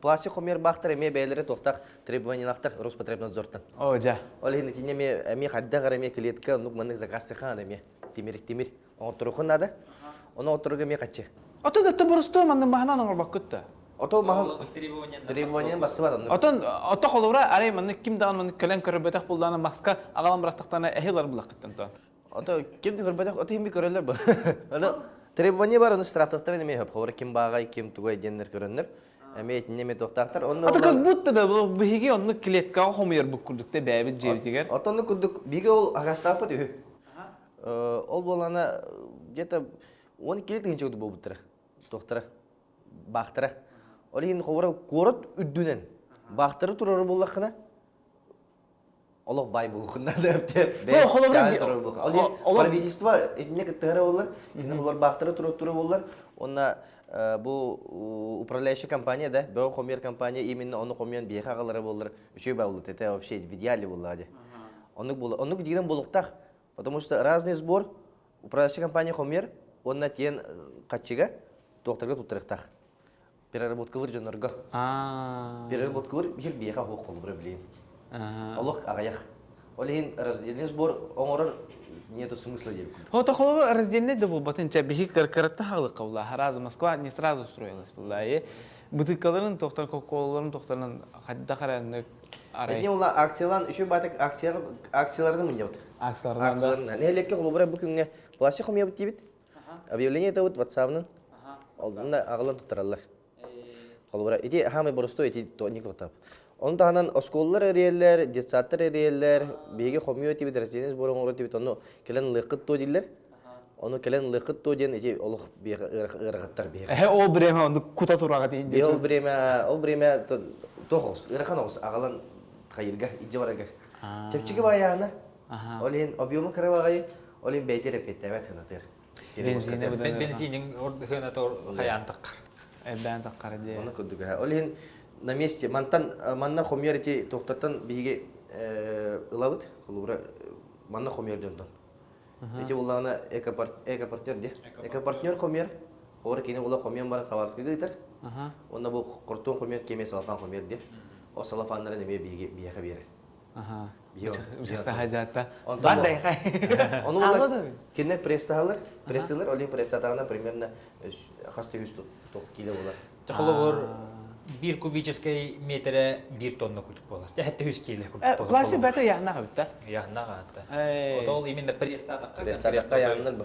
Пластик хомуйар баахтар эмиэ бэйэлэрэ туохтаах требованиялаахтар Роспотребнадзортан. О, дьэ. Ол иһин итиннэ эмиэ эмиэ хайдах эрэ эмиэ клетка оннук маннык заказтыха эмиэ тимир тимир оҥотторуоххун наада. Ону оҥотторорго эмиэ хаччы. Ото да боростуой маннык маһынан оҥорбоккут да. Ото маһын требованиянан бассыбат оннук. Отон ото холобура арай маннык ким даҕаны маннык кэлэн көрбөтөх буллаана маска аҕалан бырахтахтарына эһи ылар буллаххыттан то. Ото ким да көрбөтөх ото химби көрөллөр бу. Ото требование бар, ону штрафтахтар эмиэ хөп. Холобура ким бааҕай, ким тугай диэннэр көрөннөр. Эмиэ итиннэ эмиэ туохтаахтар. Онно Ото как будто да биһиги онну клеткаҕа хомуйар бу курдук да бэйэбит дьиэбитигэр. Ото онну курдук биһиги ол агаастаахпыт үһү. Ол буолана где-то 12 тыһыынча курдук буолбуттара. Туохтара. Баахтара. Ол иһин холобура куорат үрдүнэн баахтары турары буллаххына. Олох бай буолуоххун наада Ол правительство итинне кыттыһара буоллар, кинилэр олорбаахтара туруоттура буоллар, уонна бу управляющая компания да, бөҕө хомуйар компания именно ону хомуйан биһиэхэ аҕалара буоллар, үчүгэй бааллыт это вообще в идеале буоллаҕа дии. Оннук буола, оннук диирэн буолуохтаах. Потому что разный сбор управляющая компания хомуйар, уонна тиэн хаччыга туохтарга туттарыахтаах. Переработкалыыр дьоннорго. Переработкалыыр биир биэхэ оһох холобура билиим. Олох аҕыйах. Ол иһин раздельный сбор оҥорор нету смысла диэбит курдук. Вот холобур раздельный да буолбатын чэ биһи кыркырытта хаалыкка була сразу Москва не сразу строилась была и бытыккаларын тохтор кока-колаларын тохторун хайдах эрэ арай Эдни ула акциялан үчү батык акцияга акцияларын мунньабыт. Акцияларынан Акцияларынан. Нэһилиэккэ холобура бу күҥҥэ пластик хомуйабыт диибит. Объявление это вот WhatsApp-нан. Онно аҕалан туттараллар. Холобура, ити хаамай боростуой ити не тоқтап. Ону таһынан оскуолалар эрийэллэр, детсадтар эрийэллэр, биһиги хомуйуо этибит, раздельный сбор оҥоруо этибит, ону кэлэн ылыаххыт дуо дииллэр. Ону кэлэн ылыаххыт дуо диэн ити олох ыарахаттар биһиэхэ. Эһэ ол время оннук кута тураҕа тиийин диэн. Ол время, ол время туох оҕус, ыарахан оҕус аҕалан хайырга, илдьэ барарга. Чэпчэки баайаана. Ол иһин объема кыра баҕайы, ол иһин бэйэтэ эрэпиэттээбэт гынатыыр. Бензини Бензинин хыаната хайаан таххар. Элбээн таххар диye. Оны курдук Ол иһин на месте мантан манна хомуйар ити туохтартан биһиги ылабыт холобура манна хомуйар дьонтон. Ити буллаҕына экопартнер диye. Экопартнер хомуйар. Холобура кини була хомуйан баран Хабаровскайга ыытар. Онно бу кортуон хомуйар кеме салафан хомуйар диye. Ол салафаннарын эмиэ биһиги биһиэхэ биэрэр. Хаһаатта. Бандайхай. Ону кинилэр пресстаһалар, пресстылар, ол пресстатаҕына примерно хас да үс кило буолар. Холобур биир кубическай метрэ биир тонна курдук буолар. Тэһэтте үс кило курдук буолар. Пластик бата яхна хабытта. Яхна хатта. Ол именно пресстатакка. Пресстатакка яхнар бу.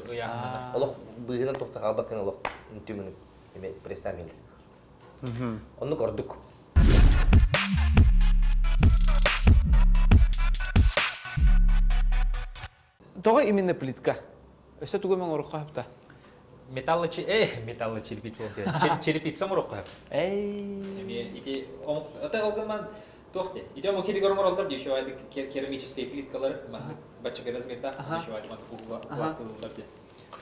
Олох быыһынан тохта хаалбаккын олох түмүн эме пресстамил. Оннук ордук. Тоҕо именно плитка? Өссө тугу мен оҥоруохха сөптө? Металлочи э металлочерепица черепица оҥоруохха сөп. Эй. Эмиэ ити омук ата ол гынан туох де ити омук хиригэр оҥороллор дии еще керамические плиткалары маннык бачча размердаах еще маннык угуллар дии.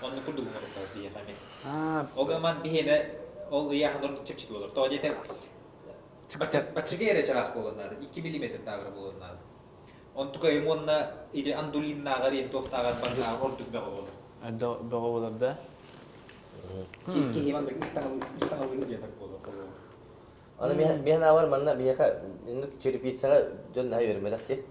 Онно курдук оҥоруохха биһиэхэ эмиэ. Ол гынан биһиэнэ ол ыйааһын ордук чэпчэки болор. Тоҕо диэтэр баччыга эрэ чараас буолуон наада, 2 миллиметрдааҕар буолуон наада. Онтука уонна или андулиннааҕар иэн туохтааҕар барытааҕар ордук бөҕө буолар. Бөҕө буолар да? Киһи маннык ыстаҥалыыр диэтэр буолар. Аны миэн аабар манна биһиэхэ иннук черепицаҕа дьон наһаа үөрэммэтэх дии.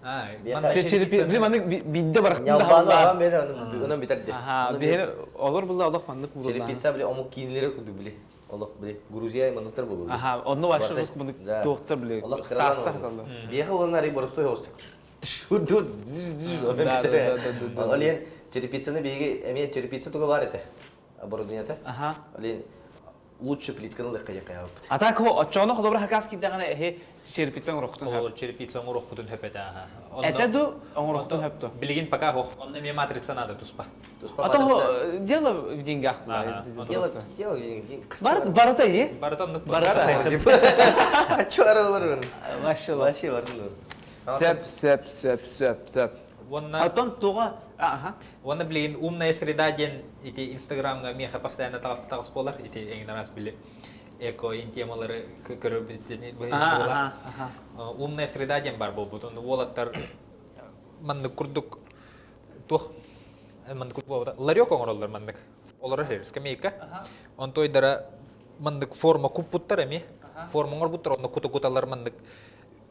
Черепица маннык биирдэ барахтын да Ньалбааны аҕам биэрэр онон бүтэр дии. Биһиэхэ олор булла олох маннык буолла. Черепица били омук киинилэри курдук били. Олох били Грузия манныктар буолуо. Аха, онно вообще рус маннык туохтар били. Олох кыралаан. Биһиэхэ улан арый боростуой оҕустук. Ол иһин черепицаны биһиги эмиэ черепица туга баар этэ. Оборудованиета. Ол иһин лучше плитканы ылыахха диэн хайаабыппыт. А так оччоҕуна холобура хакас киирдэҕинэ эһи черепица оҥоруоххутун сөп. Черепица оҥоруохпутун сөп этэ аха. Этэ ду оҥоруохтун сөп ду. Билигин пока ох. Онно эмиэ матрица надо туспа. Туспа А то дело в деньгах. Дело дело в деньгах. Бар барыта и? Барыта оннук Барыта. Хочу аралар. Машалла. Вообще барыта. Сөп сөп сөп сөп сөп. Уонна Отон туга аха. Уонна билигин умная среда диэн ити инстаграмҥа миэхэ постоянно таҕыс таҕыс буолар. Ити эҥин араас били эко темалары көрөрбүт буолар. Умная среда диэн бар буолбут. Онно уолаттар маннык курдук туох маннык курдук ларек оҥороллор маннык. Олорор сир скамейка. Онтойдара маннык форма куппуттар эми. Форма оҥорбуттар онно куту-куталар маннык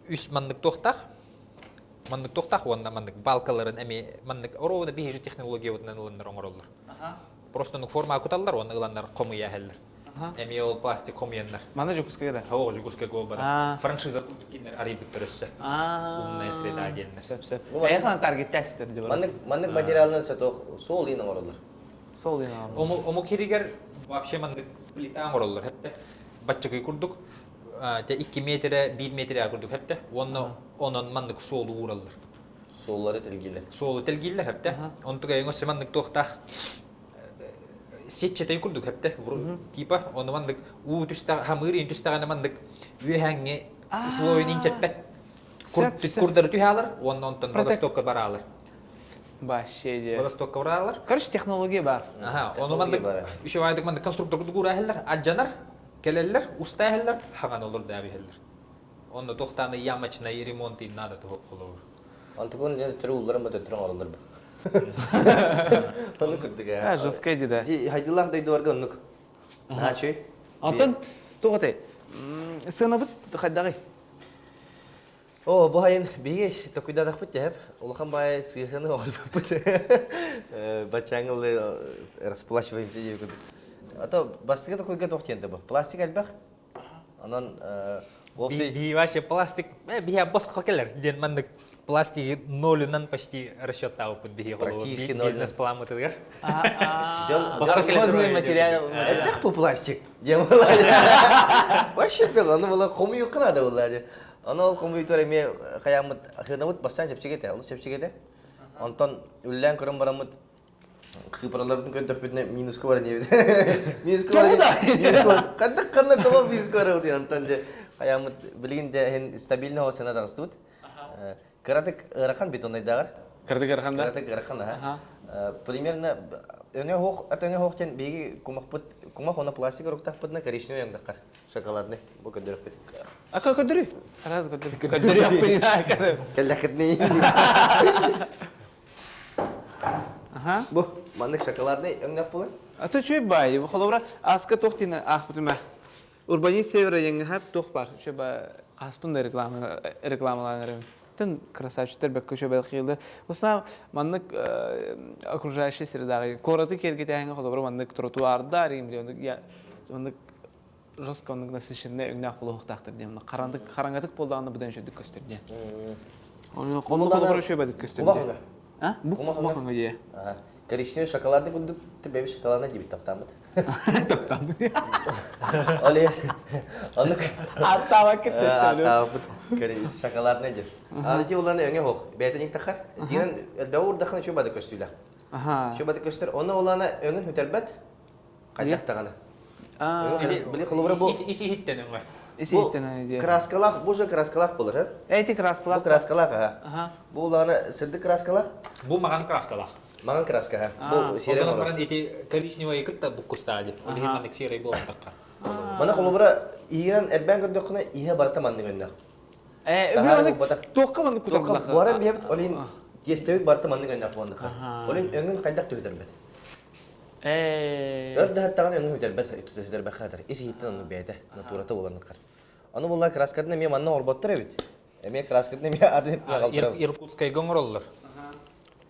үс маннык туохтаах Маннык туохтаах уонна маннык балкаларын эмиэ маннык оруобуна биһиги технологиябытынан ыланнар оҥороллор. Просто оннук формаҕа куталлар уонна ыланнар хомуйа иһэллэр. Эмиэ ол пластик хомуйаннар. Манна Дьокуускайга да? Оо, Дьокуускайга буолбатах. Франшиза курдук кинилэр арыйбыттар өссө. Умная среда диэннэр. Сөп, сөп. Эйиэхэ таргеттаах дии Маннык маннык материалынан сотох суол иин оҥороллор. Суол иин оҥороллор. Омук хиригэр вообще маннык плита оҥороллор. Баччакый курдук те 2 метрэ 1 метрэ курдук хэптэ уонна онон маннык суолу уураллар. Суоллары тэлгииллэр. Суолу тэлгииллэр хэптэ. Онтуга өҥөсө маннык туохтаах сетчатай курдук хэптэ. Типа ону маннык уу түстэҕ хамыыр иин түстэҕинэ маннык үөһээҥҥи слойун инчэппэт. Курдары түһалар, уонна онтон Владивостокка бараалар. Вообще де. Владивостокка бараалар. Короче, технология бар. Аха, ону мандык еще байдык мандык конструктор курдук ураһыллар, аджанар, келеллер, устаһыллар, хаган олор дабиһэллэр. Онно тохтаны ямочный ремонт им надо того холобур. Антыкон дьэ төрү улларан ба төттөрү оҥороллор бу. Оннук курдук А, жесткая да. Хайдылаах дойдуларга оннук. Наачый. Антон, туох этэй? Сыанабыт хайдаҕый? О, бу хайын биһиги токуйдаатахпыт дьэһэп. Улахан баай сыыһаны оҕорбуппут. Баччааҥылы расплачиваемся диэбит курдук. А то бастакы токуйга туох диэн бу? Пластик элбэх. Онон уопсай Би вообще пластик биһи босхо келер диэн маннык пластиги нолунан почти расчеттаабыппыт биһи Практически бизнес планмытыгар. Босхо Расходный материал. Элбэх бу пластик диэн Вообще было, ону была хомуйукка надо было. Ону ол хомуйтуар эмиэ хайааммыт хыынабыт бастаан чэпчэки этэ, олус чэпчэки этэ. Онтон үллээн көрөн бараммыт Сыпараларбын көрдөхпүтүнэ минуска баран диэбит. Минуска баран минуска баран ханнык ханна тоҕо минуска барабыт онтон дьэ хайааммыт билигин дьэ иһин стабильно сына таҕыстыбыт. Кыратык ыарахан бетоннайдааҕар. Кыратык ыарахан да? Кыратык ыарахан аха. Примерно өҥө хоох ат өҥө хоох диэн биһиги кумахпыт кумах уонна пластик оруктаахпытына коричневый өҥнөххөр шоколадный бу көрдөрөхпүт. А көрдөрүү? Раз көрдөрүү. Көрдөрүү. Кэллэххитинэ Аха. Бу маннык шоколадный өҥнөөх буолар. А то чүй бай, холобура аска туох диэн аахпытым Урбанист Севера диэҥҥэ туох бар? Чүй ба ааспын да реклама рекламалаан эрэбин. Тын красавчиктар бэккэ үчүгэй бэлхиилэр. Усна маннык окружающая средаҕа куораты киэргэтээһиҥҥэ холобура маннык тротуардар маннык жестко оннук насыщенный өҥнөөх буолуохтаахтар диэн харандык хараҥатык буоллаҕына быдан үчүгдүк көстөр диэн. Ону холобура үчүгэй бадык көстөр диэн. А? Бу кумах өҥө дии. Коричневый шоколадный курдук бэби шоколадный диэбит таптааммыт. Таптааммыт. Оле оннук Аттаабаккыт Аттаабыт. Шоколадный диир. Аны ти уланы өҥө хоох. Бэйэтин тахар. Динен элбэҕи уурдахына үчүгэй бады көстүүлэх. Үчүгэй бады көстөр. Оны улана өҥүн хүтэрбэт. Хайдах даҕаны. Били холобура бу Ис иһиттэн өҥө. Ис иһиттэн дии. Краскалаах, бу же краскалаах болар, һэ? Эти краскалаах. Бу краскалаах, аха. Бу улаана сырдык краскалаах. Бу маҕан краскалаах. Маҕан краска, Бу серый Ол баран ити коричневый кытта буккустаа дип. Ол иһин маннык серый буолбатахха. Мана холобура иһинэн эрбээн көрдөххүнэ иһэ барыта маннык өннөх. Туохха маннык куталлах? Буаран биһэбит ол иһин тиэстэбит барыта маннык өннөх буоллаха. Ол иһин өҥүн хайдах түһүтэрбэт. Өр да һаттаҕына өҥү сүтэрбэт, сүтэрбэххэ хатар. Ис иһиттэн оннук бэйэтэ, натурата буолан хар. Аны буолла краскатын эмиэ манна оҥорботтор эбит. Эмиэ краскатын эмиэ атын иттэн аҕалтарабыт. Иркутскайга оҥороллор.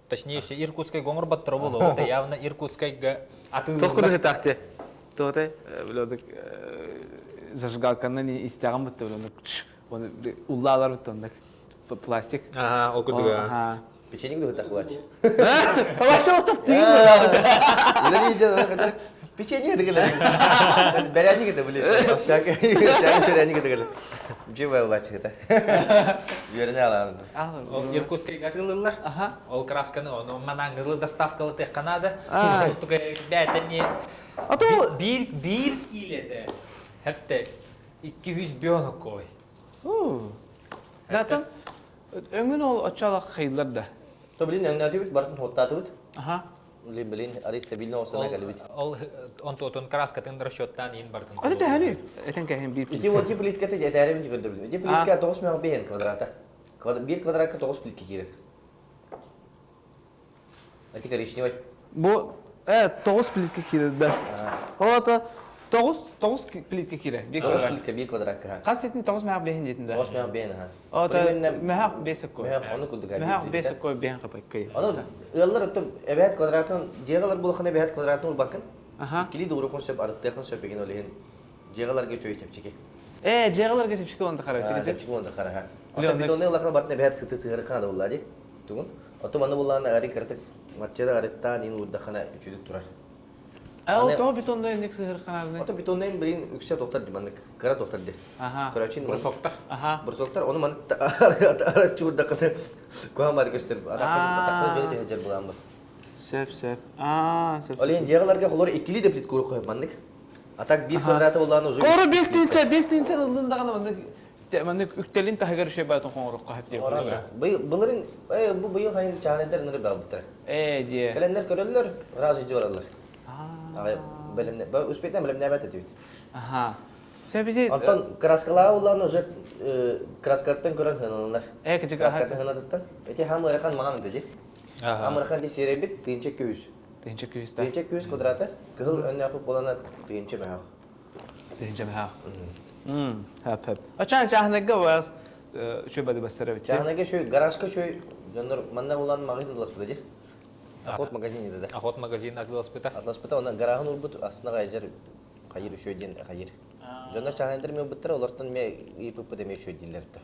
Точнее, еще Иркутскайга оҥорботторо буолуо. Это явно Иркутскайга Туох атыылыыллар. курдук этаахте? Туотай, билодик зажигалканан истэҕин бытта билодик уллаалар бытта пластик. Ага, ол курдук. Ага. Печенье дуһутах булач. Вообще топтыгын да. Печенье дегелер. Бәрәник это были. Всякое, всякое бәрәник дегелер. Живая булач это. Үөрэнэ аламын. Ол Иркутскайга атыылыыллар. Ол красканы ону манаңылы доставкалы Канада. Туга бээтэ А то биир биир киилэтэ. Хәтта 200 бион кой. Датан Өҥүн ол оччолох хайыллар да. То блин өҥнөөтүбүт бартын хуоттаатыбыт. Аха. Блин, блин, ары стабильно осана кэлбит. Ол онтуотун краскатын расчеттаан иин бартын. Аны төһөнү этен кэһин биир Ити вот плитката этээрибин көрдөрбүтүм. Ити плитка 9 мега бэйэн квадрата. Биир квадратка 9 плитка киирэр. Ити коричневый. Бу 9 плитка киирэр да. Ол ата 9 9 плитка киирэр. Биир 9 квадрат. плитка биир квадратка. Хас сетин 9 мега бэйэн диэтин да. 9 мега бэйэн аха. Ото мега бэс кой. Мега ону курдук. Мега бэс кой бэйэн капай. Ону ыаллар оттон эбээт квадратын дьиэҕэлэр булахына эбээт квадратын урбаккын. Иккили дуурукун сөп арыттыахын сөп эгин ол иһин дьиэҕэлэргэ үчүгэй чэпчэки. Ээ дьиэҕэлэргэ чэпчэки уонна хара. Чэпчэки уонна хара. Оттон бетонный улахан бартын эбээт сыты сыһырыхана да булла ди. Тугун? Оттон манна буллаҕына арый кыратык матчада арыттаан иин уурдаххына үчүгдүк турар. Ээ ол тоҕо бетонный инник сыһырханаадыный? Ото бетонный блин үксэ доктор ди маннык кыра доктор ди. Аха. Короче, Брусоктар. Аха. Брусоктар ону маннык араччы уурдаххына куһаҕан баады көстөр. Атахпын дьону түһэ булаан бу. Сөп, сөп. Аа, сөп. Ол иһин дьиэҕэлэргэ холор иккилии да плит курук маннык. А так биир квадрата буллаҕына уже Кору 5 тыһыынча, 5 тыһыынча ыллын даҕаны маннык. Маннык үктэлин таһыгар үчүгэй баатын хоҥорукка хөп диye. Былырын бу быйыл хайын чаанайдар ыныры баалбыттар. Ээ диye. Кэлэннэр көрөллөр, ыраас үдьи бараллар. Бэлэмне, успетен бэлэмнээбэт этибит. Аха. Сөбү Онтон краскалаа улаан уже краскаттан көрөн хыналанар. Ээ кичик Краскаттан хынатыттан. Эти хам ырахан маҕан ити. Хам ырахан ди сирэйбит тыынча күһүс. Тыынча күһүс да. Тыынча күһүс квадраты. Кыһыл өннөөхү болана тыынча мөһөх. Тыынча мөһөх. Хөп хөп. Ачаан чааһынайга бас үчү бады бассара бит. Чааһынайга шөй гаражка шөй дьоннор манна улаан магазин атласпыта ди. Охот магазин да. Охот магазин атласпыта. Атласпыта онна гаражын урбут астына гайжар хайыр үшөй диэн хайыр. Дьоннор чааһынайдар мен быттара олортон ме ыйыппыт эме үшөй дииллэр да.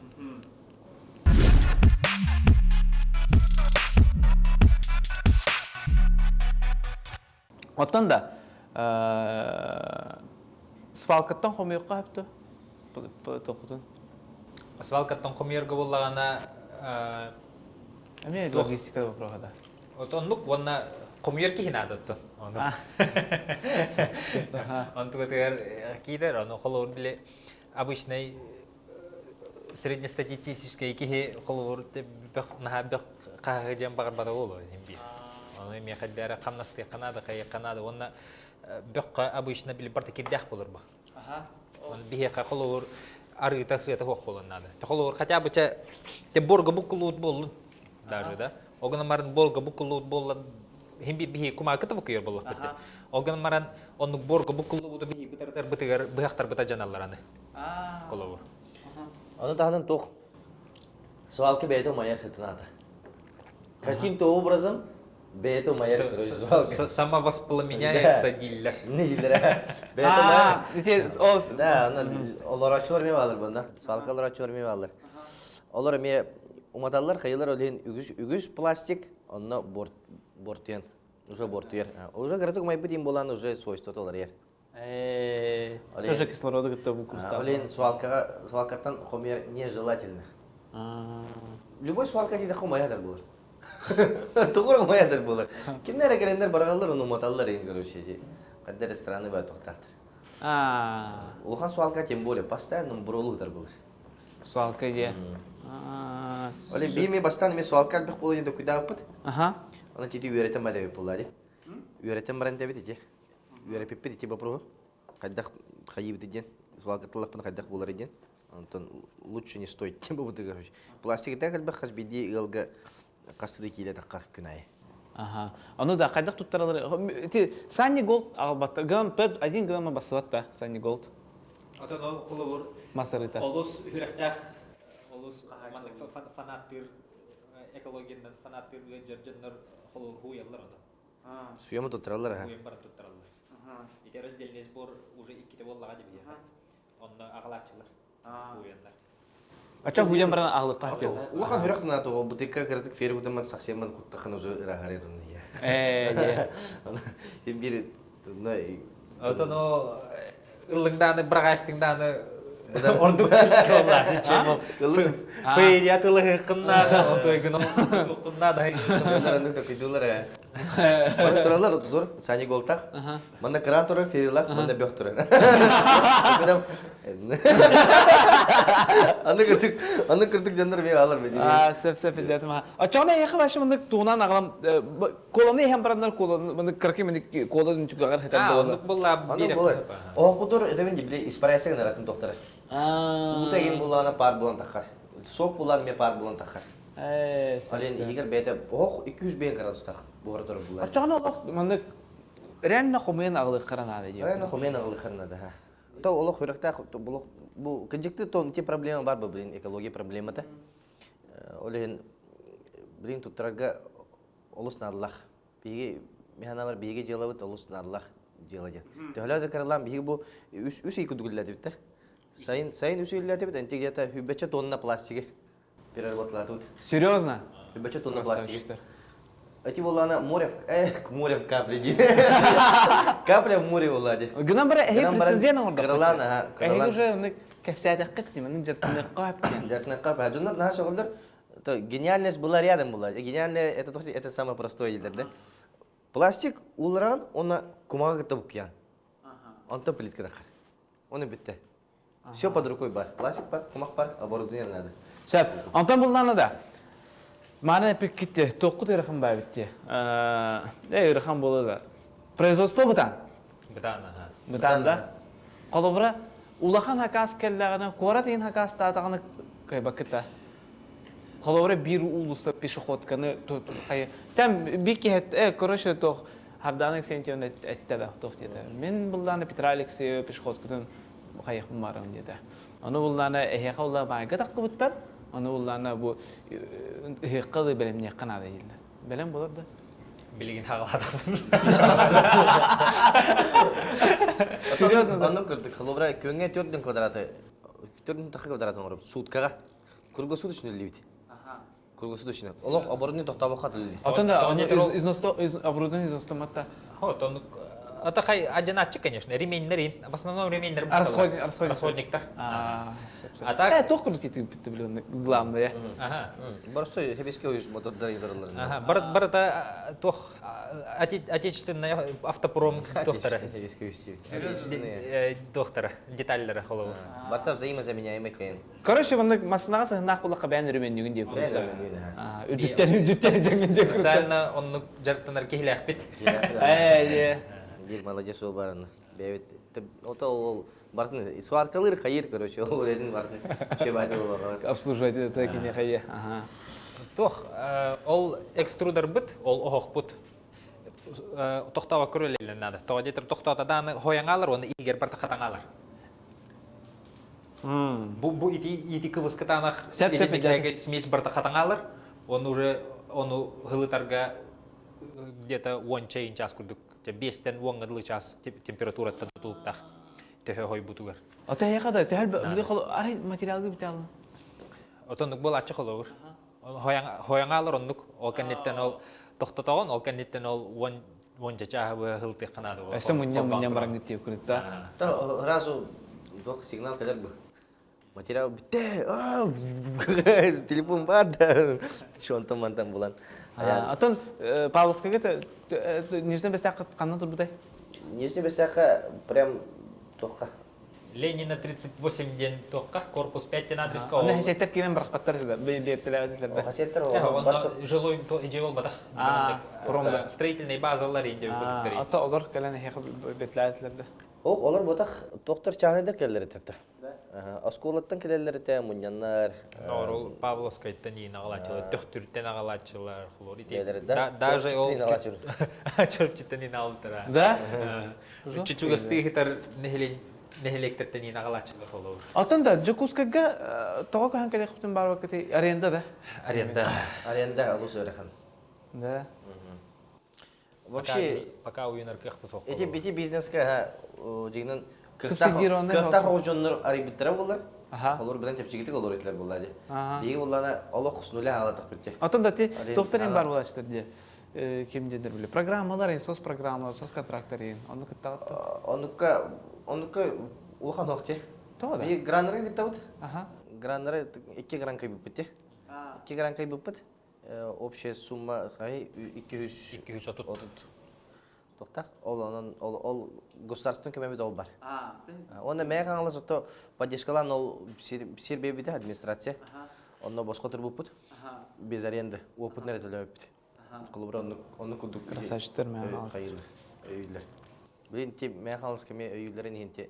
Оттон да свалкаттан хомуйукка хөптө тохутун. Свалкаттан хомуйарга буоллаҕына Эмиэ логистика вопроһа да. Оннук уонна хомуйар киһи наадаттан. Ону. Онтугатыгар киирэр, ону холобур били обычный среднестатистический киһи холобур бөх наһаа бөх хаһыы дьэн баҕарбата буолуо иһин биир. Ону эмиэ хайдара хамнастыахха наада, хайыахха наада уонна бөххө обычно били барта кирдээх болор бу. Он биһиэхэ холобур арыыта сыата суох буолуон наада. Холобур хотя бы те борга буккулуут буоллун даже да. Ол гынан баран борга буккулуут буолла хим бир биһи кумаакыта букуйар буоллахпыт. Ол гынан баран оннук борга буккуллубуту биһи бытар бытыгар быһахтарбыта дьаналлар аны. Холобур. Ону таһынан туох свалка бэйэтэ умайар хытынаата. Каким-то образом бэйэтэ умайар свалка. Самовоспламеняется дииллэр. Не дииллэр. Бэйэтэ умайар. Да, олороччулар эмиэ баалар бунна. Свалка олороччулар эмиэ баалар. Олор эмиэ уматаллар, хайылар ол иһин үгүс үгүс пластик, онно бортуйан, уже бортуйар. Уже кыратык умайбыт им буолан уже свойството уларыйар. Тоже кислороду кытта бу куртаах. Блин, свалкаға свалкаттан хомуйар нежелательно. Любой свалка дейді хомуйар булар. Тугур хомуйар булар. Кимнер кэлэннэр барагаллар оны уматаллар ин короче. Кадда рестораны бар тоқтақтыр. Улахан свалка тем более постоянно буролудар булар. Свалка де. Оле би бастан ми свалка бих болу енді күйдаппыт. Аха. Оны тиди үйретен бара булар. Үйретен баран дебит ити. Үөрэппиппит ити боппуруоһу. Хайдах хайыыбыт диэн, свалкатыллахпына хайдах буолар диэн. Онтон лучше не стоит диэн буолбутугар. Пластик элбэх хас биирдии ыалга хаста да киилэ таххар күн аайы. Аха. Ону да хайдах туттаралар ити Санни Голд аҕалбаттар. Грамм один грамма бассыбат да Санни Голд. Отон ол холобур Масарыта. Олус үрэхтээх олус фанаттыыр экологиянан фанаттыыр дьоннор холобур хуйаллар ото. Суйама туттараллар аха. Суйан баран туттараллар. Ити раздельный сбор уже икките буоллаҕа дии Онно аҕалааччылар хуйаннар. Ача хуйан баран аҕалыкка хаппыт. Улахан хүрэх наата ол бутыкка кыратык фергутаман сахсиаман куттахан уже ырахарыр Ээ бир Отон ол ыллыҥдааны быраҕаастыҥдааны ордук чэпчэки буоллаах чем ол фейрия тылыһыккыннаада онтойгун туоххуннаада Аннык такыйдылар ээ. Манна тураллар тур Сани Голтах. Манна кран турар, ферилах, манна бөх турар. Аны кырдык, аны кырдык дьоннор мен алар бедини. Аа, сөп сөп билдетим. Очоҕуна эйиэхэ вообще мындык тугунан аҕалам коланы иһэн бараннар коланы мындык кыракый мындык кола түгэҕэр хэтэн Аа, буолан. оннук буолла Аны биир буолар. Оһохпутур этэбин дибли испаряйся гынаратын доктора. Уута эгин булаана паар булан таххар. Сок булаан ме паар булан таххар. Ээ, Ален иһигэр бэйэтэ оһох 200 бэйэн градустах буора турар булар. Очоҕуна олох маннык реально хомуйан аҕылыаххара наада диye. Реально хомуйан аҕылыаххара наада. То олох сүрэхтээх бу кыдьыкты тон те проблема бар бу блин экология проблемата. Ол иһин блин туттарарга олус наадалаах. Биһиги механабар биһиги дьыалабыт олус наадалаах дьыала диэн. Төһөлөөх да кыралаан биһиги бу үс үс ый курдук үлэлээтибит да. Сайын сайын үс ый үлэлээтибит, энти где-то хүббэччэ тонна пластиги переработалаатыбыт. Серьезно? Хүббэччэ тонна пластиги. Эти буоллаана море в море в капле дии. Капля в море буолла дии. Гынан бара эһи прецедент оҥордохпут. Кыралаан, аха, Эһиги уже оннук кэпсээтэххит дии, маннык дьартыныахха сөп Дьартыныахха Дьоннор наһаа сөҕөллөр. Гениальность была рядом была. Гениальное это это самое простое дииллэр да. Пластик ууллараҕын уонна кумаҕы кытта буккуйаҕын. Онтон плитка таххар. Оны бүттэ. Все под рукой бар. Пластик бар, кумах бар, оборудование надо. Сөп. Онтон буллаана да. Маана эпиккитте, тоққут ырахан баабитте. Э, ырахан болу да. Производство бытан. Бытан, аха. Бытан да. Холобура, улахан хакас келлэҕинэ, куорат иһин хакастаатаҕына кыайбаккыта. Холобура, биир уулусса пешеходканы Там бик киһи короче туох Хардана Алексеевна этте да туох диэтэ. Мин буллаана Петра Алексеева пешеходкатын хайыхпын барам диэтэ. Ону буллаана эһиэхэ улла баайга таххыбыттар. Ону буллаана бу ыһыахха ылыы бэлэмниэххэ наада дииллэр. Бэлэм болор да? Билигин хаҕалаатахпын. Серьезно? Оннук курдук, холобура, күҥҥэ 4 квадраты, 4 квадраты оҥороб суткаҕа круглосуточно үлэлиибит. Круглосуточно. Олох оборудование тохтообокко үлэлиир. Отон да из оборудование изностоматта. Вот он это хай одиначчик, конечно, ременьнер, в основном ременьнер. Расходник, расходниктар. А так туох курдук ити главное. Ага. Боростой хебеске ойуш мотордар идарлар. Ага, бар бар это туох отечественный автопром дохтара. Хебеске ойуш. Дохтара, детальлары холобу. Барта взаимозаменяемый кыйын. Короче, маннык массынаҕа сыһыннаах буллахха бэйэн өрөмүөннүгүн диye Бэйэн курдук. өрөмүөннүгүн, аха. Үрдүттэн үрдүттэн дьэҥҥин диye курдук. Специально оннук дьарыктанар киһилээхпит. Ээ, Биир молодец ол бараны. Бэйэбит ото ол бартын сваркалыр хайыр, короче, ол үлэтин бартын шебати болоҕор. Обслуживать это кини хайы. Ага. Туох ол экструдербыт, ол оһохпут тохтообокко көрөлеллен надо. Тоҕо диэтэр тохтоото дааны хойаҥаалар уонна иһигэр барта хатаҥаалар. Бу бу ити ити кыбыскытаанах итинник смесь барта хатаҥаалар. Оны уже ону хылытарга где-то уонча час курдук биэстэн уоҥҥа дылы час температураттан тутулуктаах төһө хойбутугар. Ата эһиэхэ да төһөл арай материалга бүтэ Отоннук буолааччы холобур. Хойаҥаалар оннук ол кэнниттэн ол тохтотоҕун, ол кэнниттэн ол уон уонча чааһы быһа хылтыахха наада буолар. Өссө мунньан мунньан бараҥҥыт диye курутта. Та сразу туох сигнал кэлэр бу. Материал бүттэ. Телефон бар да. Шонтон мантан булан. Отон Павловскайга Нижней Бестяхха ханна турбутай? Нижней Бестяхха прям туохха Ленина 38 диэн туохха корпус 5 диэн адреска Онно хасиэттэр киирэн барахпаттар биэртэлээбитилэр Хасиэттэр онно жилой дьиэ буолбатах. Строительный базалар инде көтүктэр. Ата олор кэлэн эһиэхэ бэтлээбитилэр да. Ох, олор ботах доктор чааһынайдар кэллэр этэ. Оскуолаттан кэлэллэр этэ, мунньаннар. Норул Павловскайтан иин аҕалааччылар, Төхтүртэн аҕалааччылар, холор ити. Даже ол Чөрчүттэн иин аҕалбыттара. Да? Чучугастыы ыһытар нэһилиэктэртэн иин аҕалааччылар холобур. Оттон да Дьокуускайга тоҕо көһөн кэлиэхпитин баарбаккытый? Аренда да? Аренда. Аренда олус ыарахан. Да. Вообще пока уйунар кыахпыт суох. Эти ити бизнеске дьиҥинэн кыахтаах оҕус дьоннор арыйбыттара буоллар. Холор быдан чэпчэкитик олор этилэр буолла дии. Биһиги буоллаана олох с нуля аалатахпыт дии. Оттон да ти доктор им бар буолаачтар дии. Ким диэннэр биле. Программалар, сос программалар, сос контракттар Онну кыттаҕыт Оннукка оннукка улахан ох дии. Тоҕо да? Биһиги граннары кыттабыт. Аха. Граннары 2 гран кыйбыппыт дии. 2 гран кыйбыппыт. Общая сумма хай 200 230. Тохтах ол онон ол ол государствон көмөбүт ол бар. Онно мээ хаҥалас ото поддержкалаан ол сир биэрбитэ администрация. Онно босхо турбуппут. Без аренды. Опытын эрэ төлөөбүппүт. Холобура оннук оннук курдук Красавчиктар мээ хаҥалас. Өйүүллэр. Блин, ти мээ хаҥаласка эмиэ өйүүллэрин иһин ти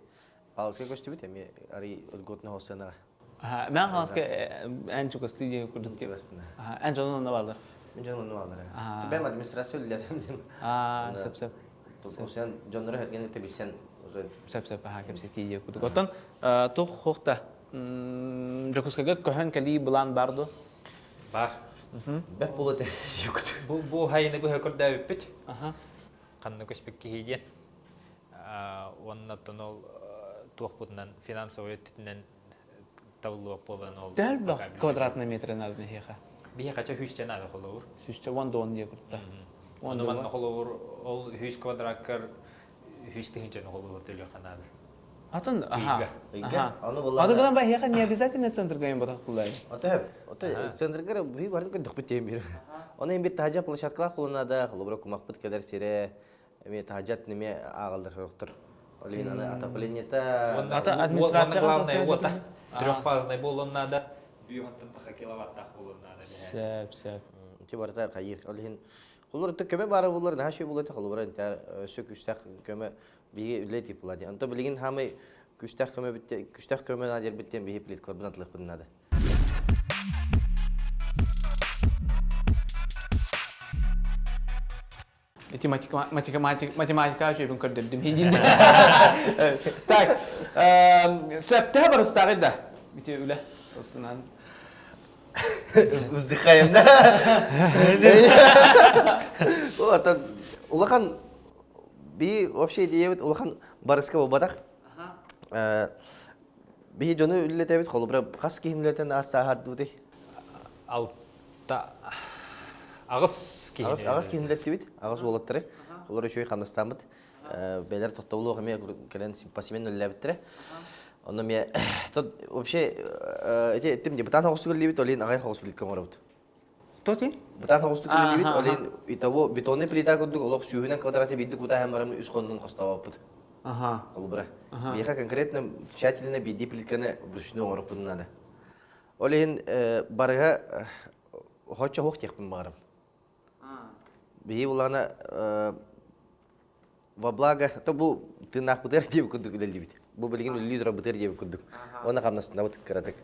Павловска көстүбүт эмиэ арый льготный сыанаҕа. Мээ хаҥаласка эн чугастыы диэн курдук. Эн дьонун онно бааллар. Мин дьонум онно бааллар. Бэм администрация үлэлэтем диэн. Сөп сөп. Сен дьоннору эргэн билсэн уже сөп сөп аха кэпсэтии диye курдук. Оттон тух хуохта Дьокуускайга көһөн кэлии былаан бар дуо? Бар. Бэп була те Бу бу хайыны быһа көрдөөбүппүт. Ханна көспүт киһи диэн. Уонна оттон ол туохпутунан финансовый өттүтүнэн табыллыбат буолан ол Дэлбэх квадратный метр надо нэһиэхэ. Биһиэхэ ча сүүсчэ наада холобур. Сүүсчэ уон да уон диye курта. Ону манна холобур ол 100 квадраккар 100 тыһыынчаны холобур төлүөххэ наада. Атын аха. Ыйга. Аны Аны гынан баһиэхэ не обязательно центрга им батах кулай. Ото ото центргар би барын көрдөхпүт диэн бир. Оны им бит таһажа площадкалаах кулунада холобура кумахпыт кэлэр сире эми таһажат неме аагалдар сороктор. Ол иһин аны отоплениета... Уонна главное уота трехфазный буолуон наада, бүйүһүнтэн таха киловаттаах буолуон наада. Сөп, сөп. Ити барыта хайыр. Ол иһин холобур көмө баара буоллар наһаа үчүгэй буолуо этэ. Холобура өссө күүстээх көмө биһиги үлэ тип буолла дии. Онто билигин хаамай күүстээх көмө күстээх көмө наада диэрбиттэн биһи плиткаларбын атылыахпын наада. Эти математика үчүгүн көрдөрдүм. Так, сөптөһө барыстааҕый да? Ити үлэ устунан. Вздыхаем, да? Вот, улахан би вообще идеябыт улахан барыска буолбатах. Биһи дьону үлэлэтэбит, холобура хас киһини үлэлэтэн аастааһардыбытый? Алта аҕыс киһини. Аҕыс, аҕыс киһини үлэлэттибит, аҕыс уолаттары. Олор үчүгэй хамнастааммыт. Бэлэр тохтобулуох эмиэ кэлэн посемен үлэлээбиттэрэ. Онно эмиэ вообще ити эттим депутат оҕустук үлэлиибит, ол иһин аҕай хоҕус плитка оҥоробут. Тоти? Бытаан оҕустук үлэлиибит, ол иһин итого бетонный плита курдук олох сүүһүнэн квадраты биирдик кутааһын баран үс хоннун хостообоппут. Ага. Холобура. Биһиэхэ конкретно тщательно биирдии плитканы вручную оҥоруохпутун наада. Ол иһин барыга хочо хуох диэхпин баҕарам. Биһи булаана во благо то бу тыыннаахпытыгар диэбит курдук үлэлиибит. Бу билигин үлэлии турарбытыгар диэбит курдук. Уонна хамнастынабыт кыратык.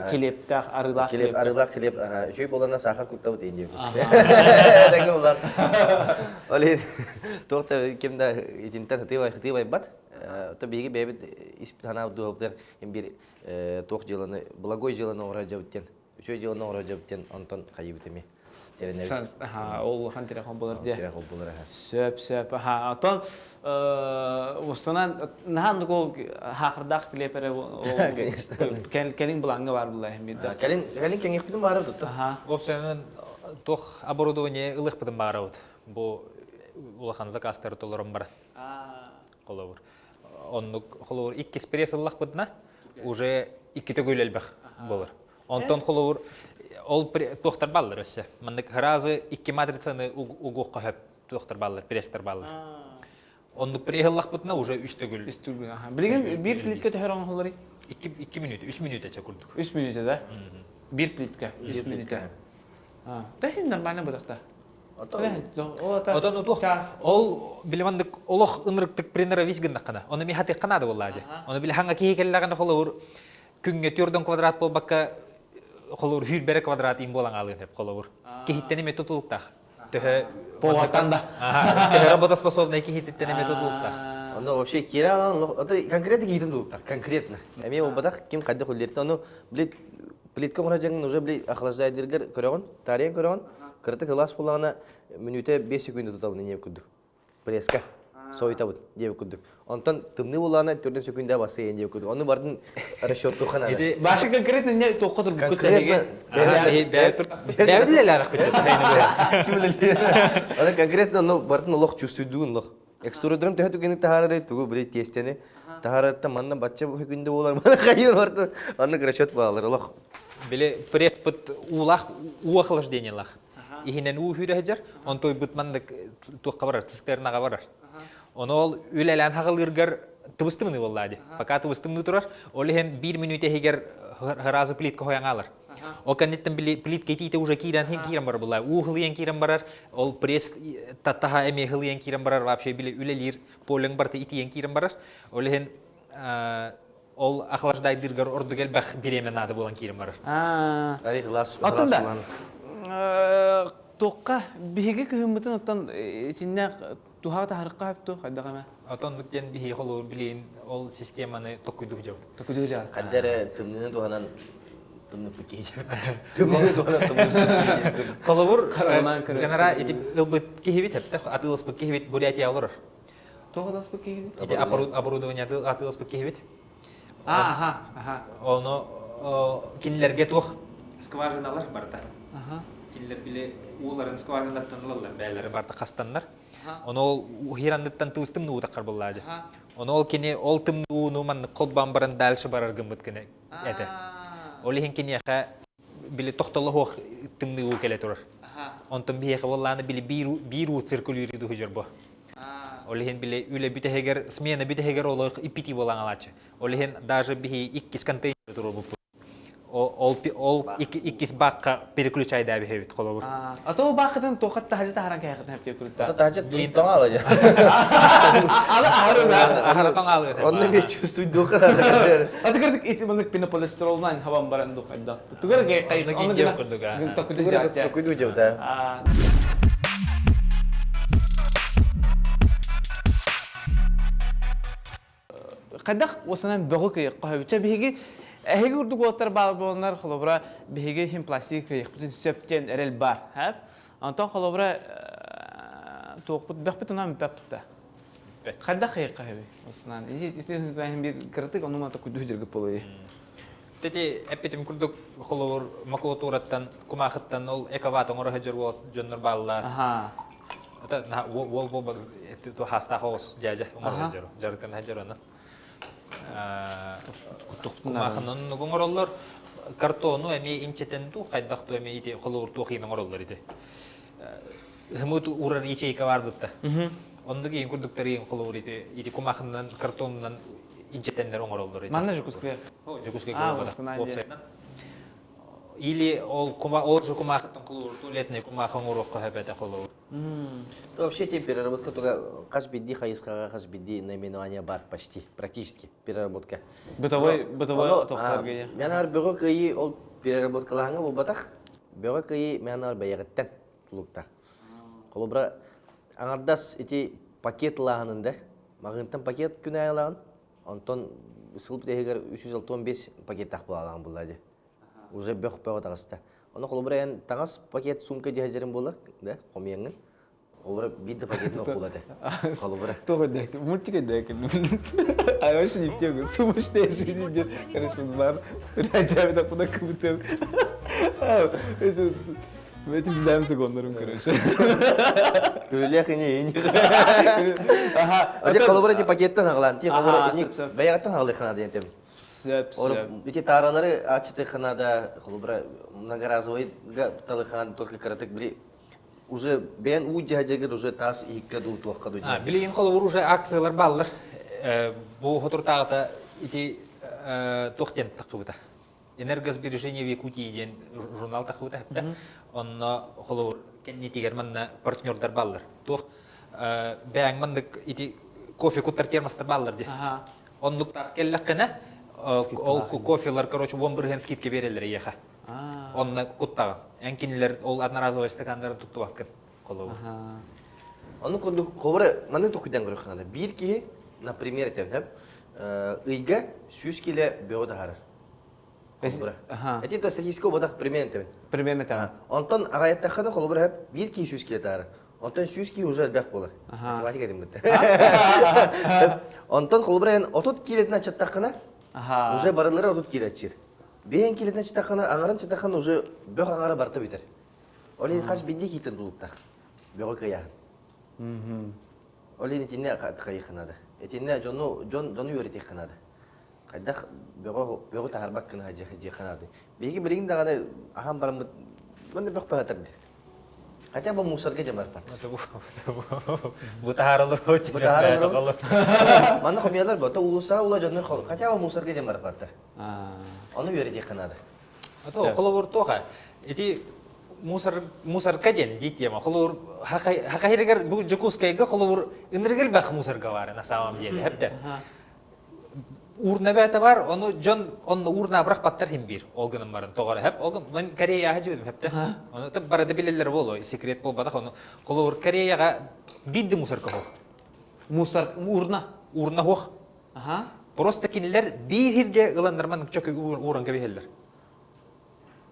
Килиэптээх, арыылаах килиэп. Арыылаах килиэп. Үчүгэй буоланна саахар куттабыт иин диэбит. Тэҥҥэ булан. Ол иһин туох да ким да итинтэн хытыы байбат. То биһиги бэйэбит испит санаабыт дууһабытыгар биир туох дьыаланы, благой дьыаланы оҥоро дьабыт диэн, үчүгэй дьыаланы оҥоро дьабыт диэн онтон хайыбыт эмиэ. Ол улахан тирэх болар дии. Тирэх болар аха. Сөп, сөп. Аха. Отон устунан наһаа ол хаахырдаах килиэп эрэ Конечно. Кэлин былааҥҥа баар булла биирдэ. Кэлин кэлин кэҥиэхпитин баарабыт тутта. Аха. Уопсайынан туох оборудование ылыахпытын баарабыт. Бу улахан заказтары толорон баран. Холобур. Оннук холобур иккис пресс ыллахпытына уже икки төгүл элбэх болор. Онтон холобур ол туохтар баллар өссө. Маннык разы икки матрицаны угуохха хөп туохтар баллар, пресстер баллар. Оннук преһыллахпытына уже үс төгүл. Үс төгүл. Билигин биир плитка төһөр оҥоһулларый? Икки, икки мүнүүтэ, үс мүнүүтэ чэ курдук. Үс мүнүүтэ да? Биир плитка, үс мүнүүтэ. Да нормально бытахта. Отон утуох. Ол билимандык олох ынырыктык приноровись гыннаххына. Оны ми хатыахха наада буоллаа дии. Оны били хаҥа киһи келлэҕинэ холобур күҥҥэ түрдөн квадрат буолбакка холобур хүүрбэрэ квадрат им буолан аалыан сөп холобур. Киһиттэн эмиэ тутулуктаах. Төһө Повартан да. Төһө работоспособный киһиттэн эмиэ тутулуктаах. Ону вообще киирэ алан конкретно киһитин тутулуктаах, конкретно. Эмиэ буолбатах ким хайдах үллэртэ ону блин плитка оҥоро дьаҥын уже били охлаждайдыргар көрөҕүн, таарыйан көрөҕүн, кыратык ылаас буоллаҕына мүнүүтэ 5 секунда тутабын диэбит курдук. Преска сойутабыт диэбит курдук. Онтон тымныы буоллаҕына төрдүн секунда бассейн диэбит курдук. Ону бардын расчеттуха надо. Ити Баша конкретно не туохха турбуккут Конкретно Аны конкретно ну бардын олох чувствуйдуун лох. Экструдерым төһө түгэни таһаарары тугу били тиэстэни таһаарарыттан манна бачча күндэ буолар мана хайыр барты аннык расчет баалар олох. Били пресспыт уулаах уу охлаждениелаах. Иһинэн уу сүүрэ сылдьар, онтуйбут маннык туохха барар, цистернаҕа барар. Ону ол үлэлээн хаҕылыыргар тыбыстымныы буоллаа дии. Пока тыбыстымныы турар, ол иһин биир мүнүүтэ иһигэр сразу плитка хойон аалар. Ол кэнниттэн били плитка итиитэ уже киирэн киирэн барар буоллаа. Уу хылыйан киирэн барар, ол пресс таттаха эмиэ хылыйан киирэн барар, вообще били үлэлиир полеҥ барыта итийэн киирэн барар. Ол иһин ол охлаждайдыыргар ордук элбэх бириэмэ наада буолан киирэн барар. Оттон да туохха биһиги кыһыммытын оттон итиннэ туһаҕа таһарыкка хөпту хайдах эмэ? Отон диэн биһиги холуур билиин ол системаны токуйдук дьабыт. Токуйдук дьабыт. Ханна эрэ тымныыны туһанан тымныппыт киһи Тымныыны туһанан тымныппыт киһи. Холобур, генера ити ылбыт киһибит эптэх атыыласпыт киһибит Бурятия олорор. Тоҕо атыыласпыт киһибит? Ити оборудование атыыласпыт киһибит. Аха, аха. Ону кинилэргэ туох скважиналар барда. Кинилэр били ууларын скважинаттан ылаллар бээлэри барда хастаннар. Ону ол уһиранныттан тыбыстым нуу таххар буллаа дии. Ону ол кини ол тымнууну маннык холбоон баран дальше барар гыммыт гына этэ. Ол иһин киниэхэ били тохтолоһуох тымныы уу кэлэ турар. Онтон биһиэхэ буоллааны били биир, биир уу циркулируй дуһу дьорбо. Ол иһин били үлэ бүтэһигэр, смена бүтэһигэр ол иппити буолан алааччы. Ол иһин даже биһи иккис контейнер туруорбуппут. Ол ол иккис баакка переключайдаабиһэбит холобур. А то бааккытын туохат таһажы таһаран кэһэхитин хөптүө күрүттэ. Таһажы тоҥаалы дьэ. Алы аһары Аһары тоҥаалы. Онно мен чувствую духа. Аты кырдык ити мынык пенополистиролунан хабан баран духайда. Тугар ге кай онно гына курдук. Токуду жабда. Хайдах осанан бөҕү кыйык хоһобуча биһиги эһиги курдук уолаттар баар буоланнар холобура биһиги хим пластик кыйыкпытын сөп диэн эрэл бар һэп онтон холобура туохпут бөхпүт онон бүппэппит да хайдах кыйыкка хөбүй осанан ити биир кыратык ону мата кудуһу дьыргып болуй Тети эппитим курдук холобур макулатураттан кумаахыттан ол эковат оҥоро сылдьар уол дьоннор бааллар. Это уол буолба хаастаах оҕус дьээдьэ оҥоро сылдьар дьарыктана сылдьар онон. Кумаахынан оҥороллор. Картону эмиэ инчэтэн дуу хайдах дуу эмиэ ити холобур туох иин оҥороллор ити. Хымыт урар ячейка бар бытта. Оннук иин курдуктар иин холобур ити ити кумаахынан картонунан инчэтэннэр оҥороллор. Манна Жукуская. Жукускай уопсайынан. Или ол кума ол же кумаахыттан холобур туалетный кумаах оҥоруохха сөп этэ холобур. Вообще те переработка только хас бидди хайысхаҕа хас бидди наименование бар почти практически переработка. Бытовой бытовой тохторга. Мен ар бөҕө кыйы ол переработкалааҥҥа буолбатах. Бөҕө кыйы мен ар бэйэҕиттэн тулуктаах. Холобура аҥардас ити пакет ылааһынын да маҕыынтан пакет күн аайы ылаҕын онтон сыл бүтэһигэр 365 пакеттаах буолаҕын булла дии уже бөх бөҕө таҕыста ону холобура эн таҥас пакет сумка дьиһэдьэрин буолар да хомуйаҥҥын холобура биир да пакетын окула этэ холобура Туох өйдөөх мультик өйдөөх А вообще не в тему. Сумасшедшая жизнь идет. Короче, бар. Рачами куда кыбытым. Это билем секундорум, короче. Күлүлэх ини ини. Ага. Ати холобура ти пакеттан агалан, ти холобура ини бэйэҕиттэн агалыхына диэн тем. Сөп, сөп. Ити тааралары ачытыхына да холобура многоразовыйга талыхана только кыратык били уже бэйэн уу дьаһадьагыр уже таас иһиккэ дуу туохха дуу. Билигин холобур уже акциялар бааллар. Бу хотуртааҕыта ити туох диэн таххыбыта. Энергосбережение в Якутии диэн журнал таххыбыта хэптэ. Онно холобур кэннитигэр манна партнердар бааллар. Туох бэйэҥ маннык ити кофе куттар термостар бааллар дии. Оннуктаах келлэххинэ ол кофелар короче уон бырыһыан скидка биэрэллэр эйиэхэ. Онно куттаҕын. Эн кинилэр ол одноразовый стаканнарын туттубаккын холобур. Ону курдук холобура маннык токуйдан көрөххө биир киһи например этем ыйга 100 кило бөҕү таһаарар. Холобура. Эти то статистика буолбатах примерно этебин. Примерно этеҕин. Онтон аҕайаттаххына холобура биир киһи 100 кило таһаарар. Онтон 100 киһи уже элбэх буолар. Математика этим бытта. Онтон холобура эн 30 килотын ачаттаххына уже барылара 30 кило аччыыр. Бэйэн килотын ачтаххына аҥарын ачтаххына уже бөх аҥара барыта бүтэр. Ол иһин хас биирдии киһиттэн тулуктаах. Бөҕө кыайааһын. Ол иһин итиннэ хайыахха наада. Итиннэ дьону дьон дьону үөрэтиэххэ наада. Хайдах бөҕө бөҕү таһарбат гына дьиэххэ наада. Биһиги билигин даҕаны аһаан бараммыт манна бөх баһатар дии. Хотя бы мусорга дьэ барбат. Бу таһааралар Бу таһааралар. Манна хомуйалар бу. Уулуссаҕа ула дьоннор хотя бы мусорга дьэ барбаттар. Ону үөрэтиэххэ наада. Холобур туоха ити мусор мусорка диэн дии тема. Холобур хахайрыгар бу Дьокуускайга холобур ынырыгар бах мусорга баар на самом деле. Хэпте. Уурна бээтэ бар, ону дьон онно уурна бырахпаттар хим биир. Ол гынан баран тоҕо эрэ хэп. Ол мен Кореяҕа дьүөдүм хэпте. Ону та барыда билэллэр буолуо, секрет буолбатах ону. Холобур Кореяҕа биир да мусорка суох. Мусор уурна. Уурна суох. Аха. Просто кинилэр биир сиргэ ыланнар маннык чөкө ууран кэбиһэллэр.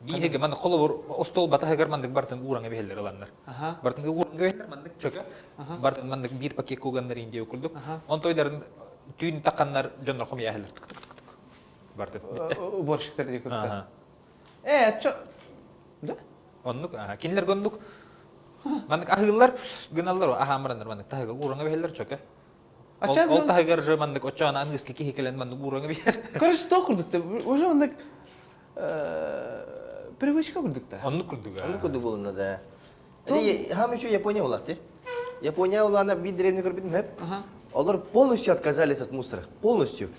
Биир сиргэ маннык холобур остуол батаһыгар маннык бартын ууран кэбиһэллэр ыланнар. Бартын ууран кэбиһэллэр маннык чөкө. Бартын маннык биир пакет кууганнар индия курдук. Онтойдарын түүн тахханнар дьоннор хомуйаһаллар тук тук тук тук. Бартын бүттэ. Уборщиктар дии курдук. Э, чо Да? Оннук, кинилэр оннук маннык аһыыллар гыналлар аһаамыраннар маннык таһыга уураҥа бэһэллэр чөкө. Ол таһыгар же маннык оччоон аныгыскы киһи кэлэн маннык уураҥа биэр. Короче, тоох курдук да. Уже оннук привычка курдук да. Оннук курдук. Оннук курдук буолунна да. Хам еще Япония булар ти. Япония улаана биир деревня көрбүтүм хөп. Олар полностью отказались от мусора. Полностью.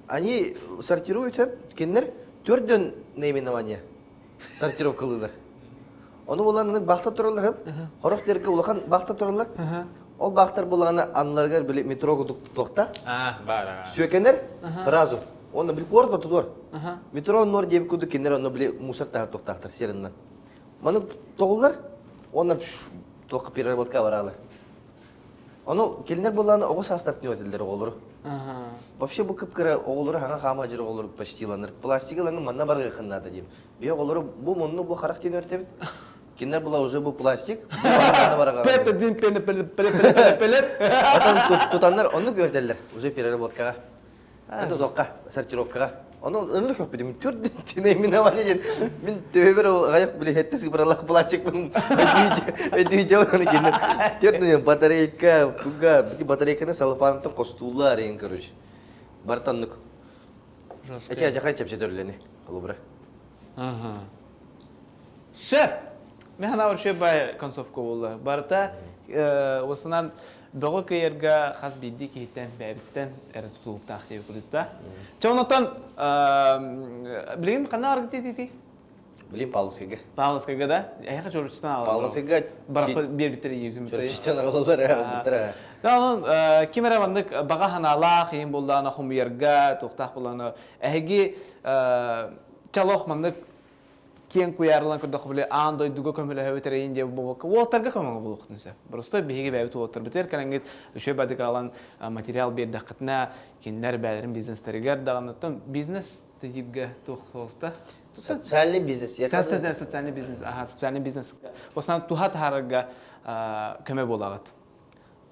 Они сортируют хөп, кинилэр төрдөн наименование сортировкалыылар. Ону булан бахта тураллар хөп. Хорох терге улахан бахта тураллар. Ол бахтар булаҕына анныларыгар били метро курдук тутуохтаах. А, бар. Сүөкэнэр сразу. Онно били куорат ортотугар. Метро оннуор диэбит курдук кинилэр онно били мусор таһар туохтаахтар серыннан. Маны тоҕуллар уонна туохха переработка бараалар. Ону кинилэр буоллаҕына оҕо саастартын үөрэтэллэр оҕолору. Вообще бу кып-кыра оҕолору хаҥа хаама дьыр оҕолору почти ыланар. Пластик ылаҥын манна барыаххын наада диэн. Биһи оҕолору бу мунну бу харах диэн үөрэтэбит. Кинилэр була уже бу пластик, бу манна бараҕа. Пет один пене пеле пеле пеле пеле. Отон тутаннар оннук үөрэтэллэр уже переработкаҕа. Это тоққа, сортировкаҕа. Ону ынырык көппүтүм. Төрт наименование диэн. Мин төбөбөр ол аҕыйах били хетте сыбыралаах пластикпын өйдүү оны кинилэр. Төрт батарейка, туга, бити батарейканы салапаантан костууллар ин короче. Бартаннык. Эти ажахай чепчетөрлени, холобура. Ага. Сөп. Мен хана вообще бай концовка буолла. Барыта осынан бөҕө кыайарга хас биирдии киһиттэн бэйэбиттэн эрэ тутулуктаах диэбит курдукта. Чэ онотон билигин ханна баргыт Билин Павловскайга. Павловскайга да? Эһиэхэ Чурапчыттан аҕалаллар. Павловскайга биэрбиттэр иитим. Чурапчыттан аҕалаллар ылбыттара. Онон ким эрэ маннык баҕа санаалаах иһин буоллаҕына хомуйарга, туохтаах буоллаҕына эһиги чалох маннык киэҥ куйаарынан көрдөххө били аан дойдуга көмөлөһөбүт эрэйин диэн буолбакка уолаттарга көмөҥө буолуохтун сөп. Просто биһиги бэйэбит уолаттарбытыгар кэлэҥҥит үчүгэй бадык аҕалан материал биэрдэххитинэ кинилэр бэйэлэрин бизнестэригэр даҕаныттан бизнес тедииргэ туох суоста? Социальный бизнес. Социальный бизнес, аха, социальный бизнес. Осынан туха таһаарарга көмө буолаҕыт.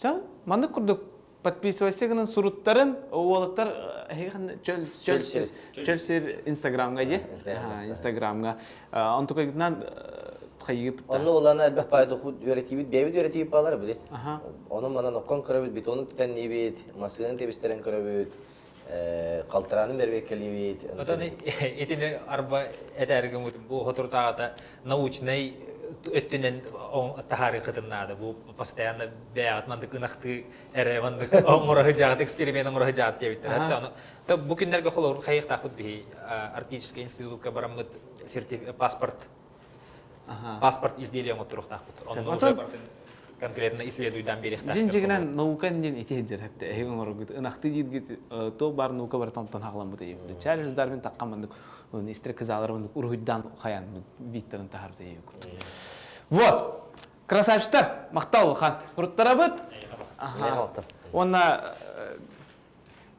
Ча, маннык курдук подписывайся гынан суруттарын уолаттар чөл чөл сир чөл сир инстаграмга же инстаграмга онтукайгытынан хайыып Онно улана элбэх паайдохут үөрэтиибит бэйэбит үөрэтиибит баалар билет. Ону манан оккон көрөбүт, бетону титэнниибит, массыынаны тэбистерен көрөбүт, халтараанын бэрбиэккэлиибит. Отон итини арба этэргин бу хотуртааҕыта научнай өттүнэн таһаарыахытын наада. Бу постоянно бэйэҕит мандык ынахтыы эрэ мандык оҥоро сылдьаҕыт, эксперимент оҥоро сылдьаҕыт диэбиттэр. Хатта ону бу күннэргэ холобур хайыахтаахпыт биһи Арктический институтка бараммыт паспорт паспорт изделия оҥотторуохтаахпыт. Онно уже конкретно исследуйдан биэриэхтаах. Дьин-дьигинэн наука диэн ити сылдьар хэпте эһиги оҥороргут ынахты дииргит туох баар наука барыта онтон хаҕаламмыт эйиэбит. Чарльз Дарвин таххан маннык истер кызаалар маннык уруһуйдаан хайаан виттарын таһаарбыт эйиэбит курдук. Вот! Красавчиктар! Махтал улахан. Уруттарабыт. Уонна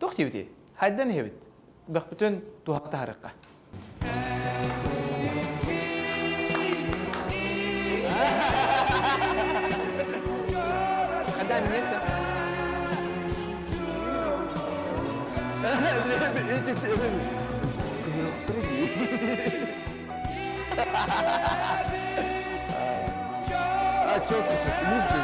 туох диэбитий? Хайдан иһэбит? Бөхпүтүн туһаҕа таһарыахха. Когда место? А, четко, четко.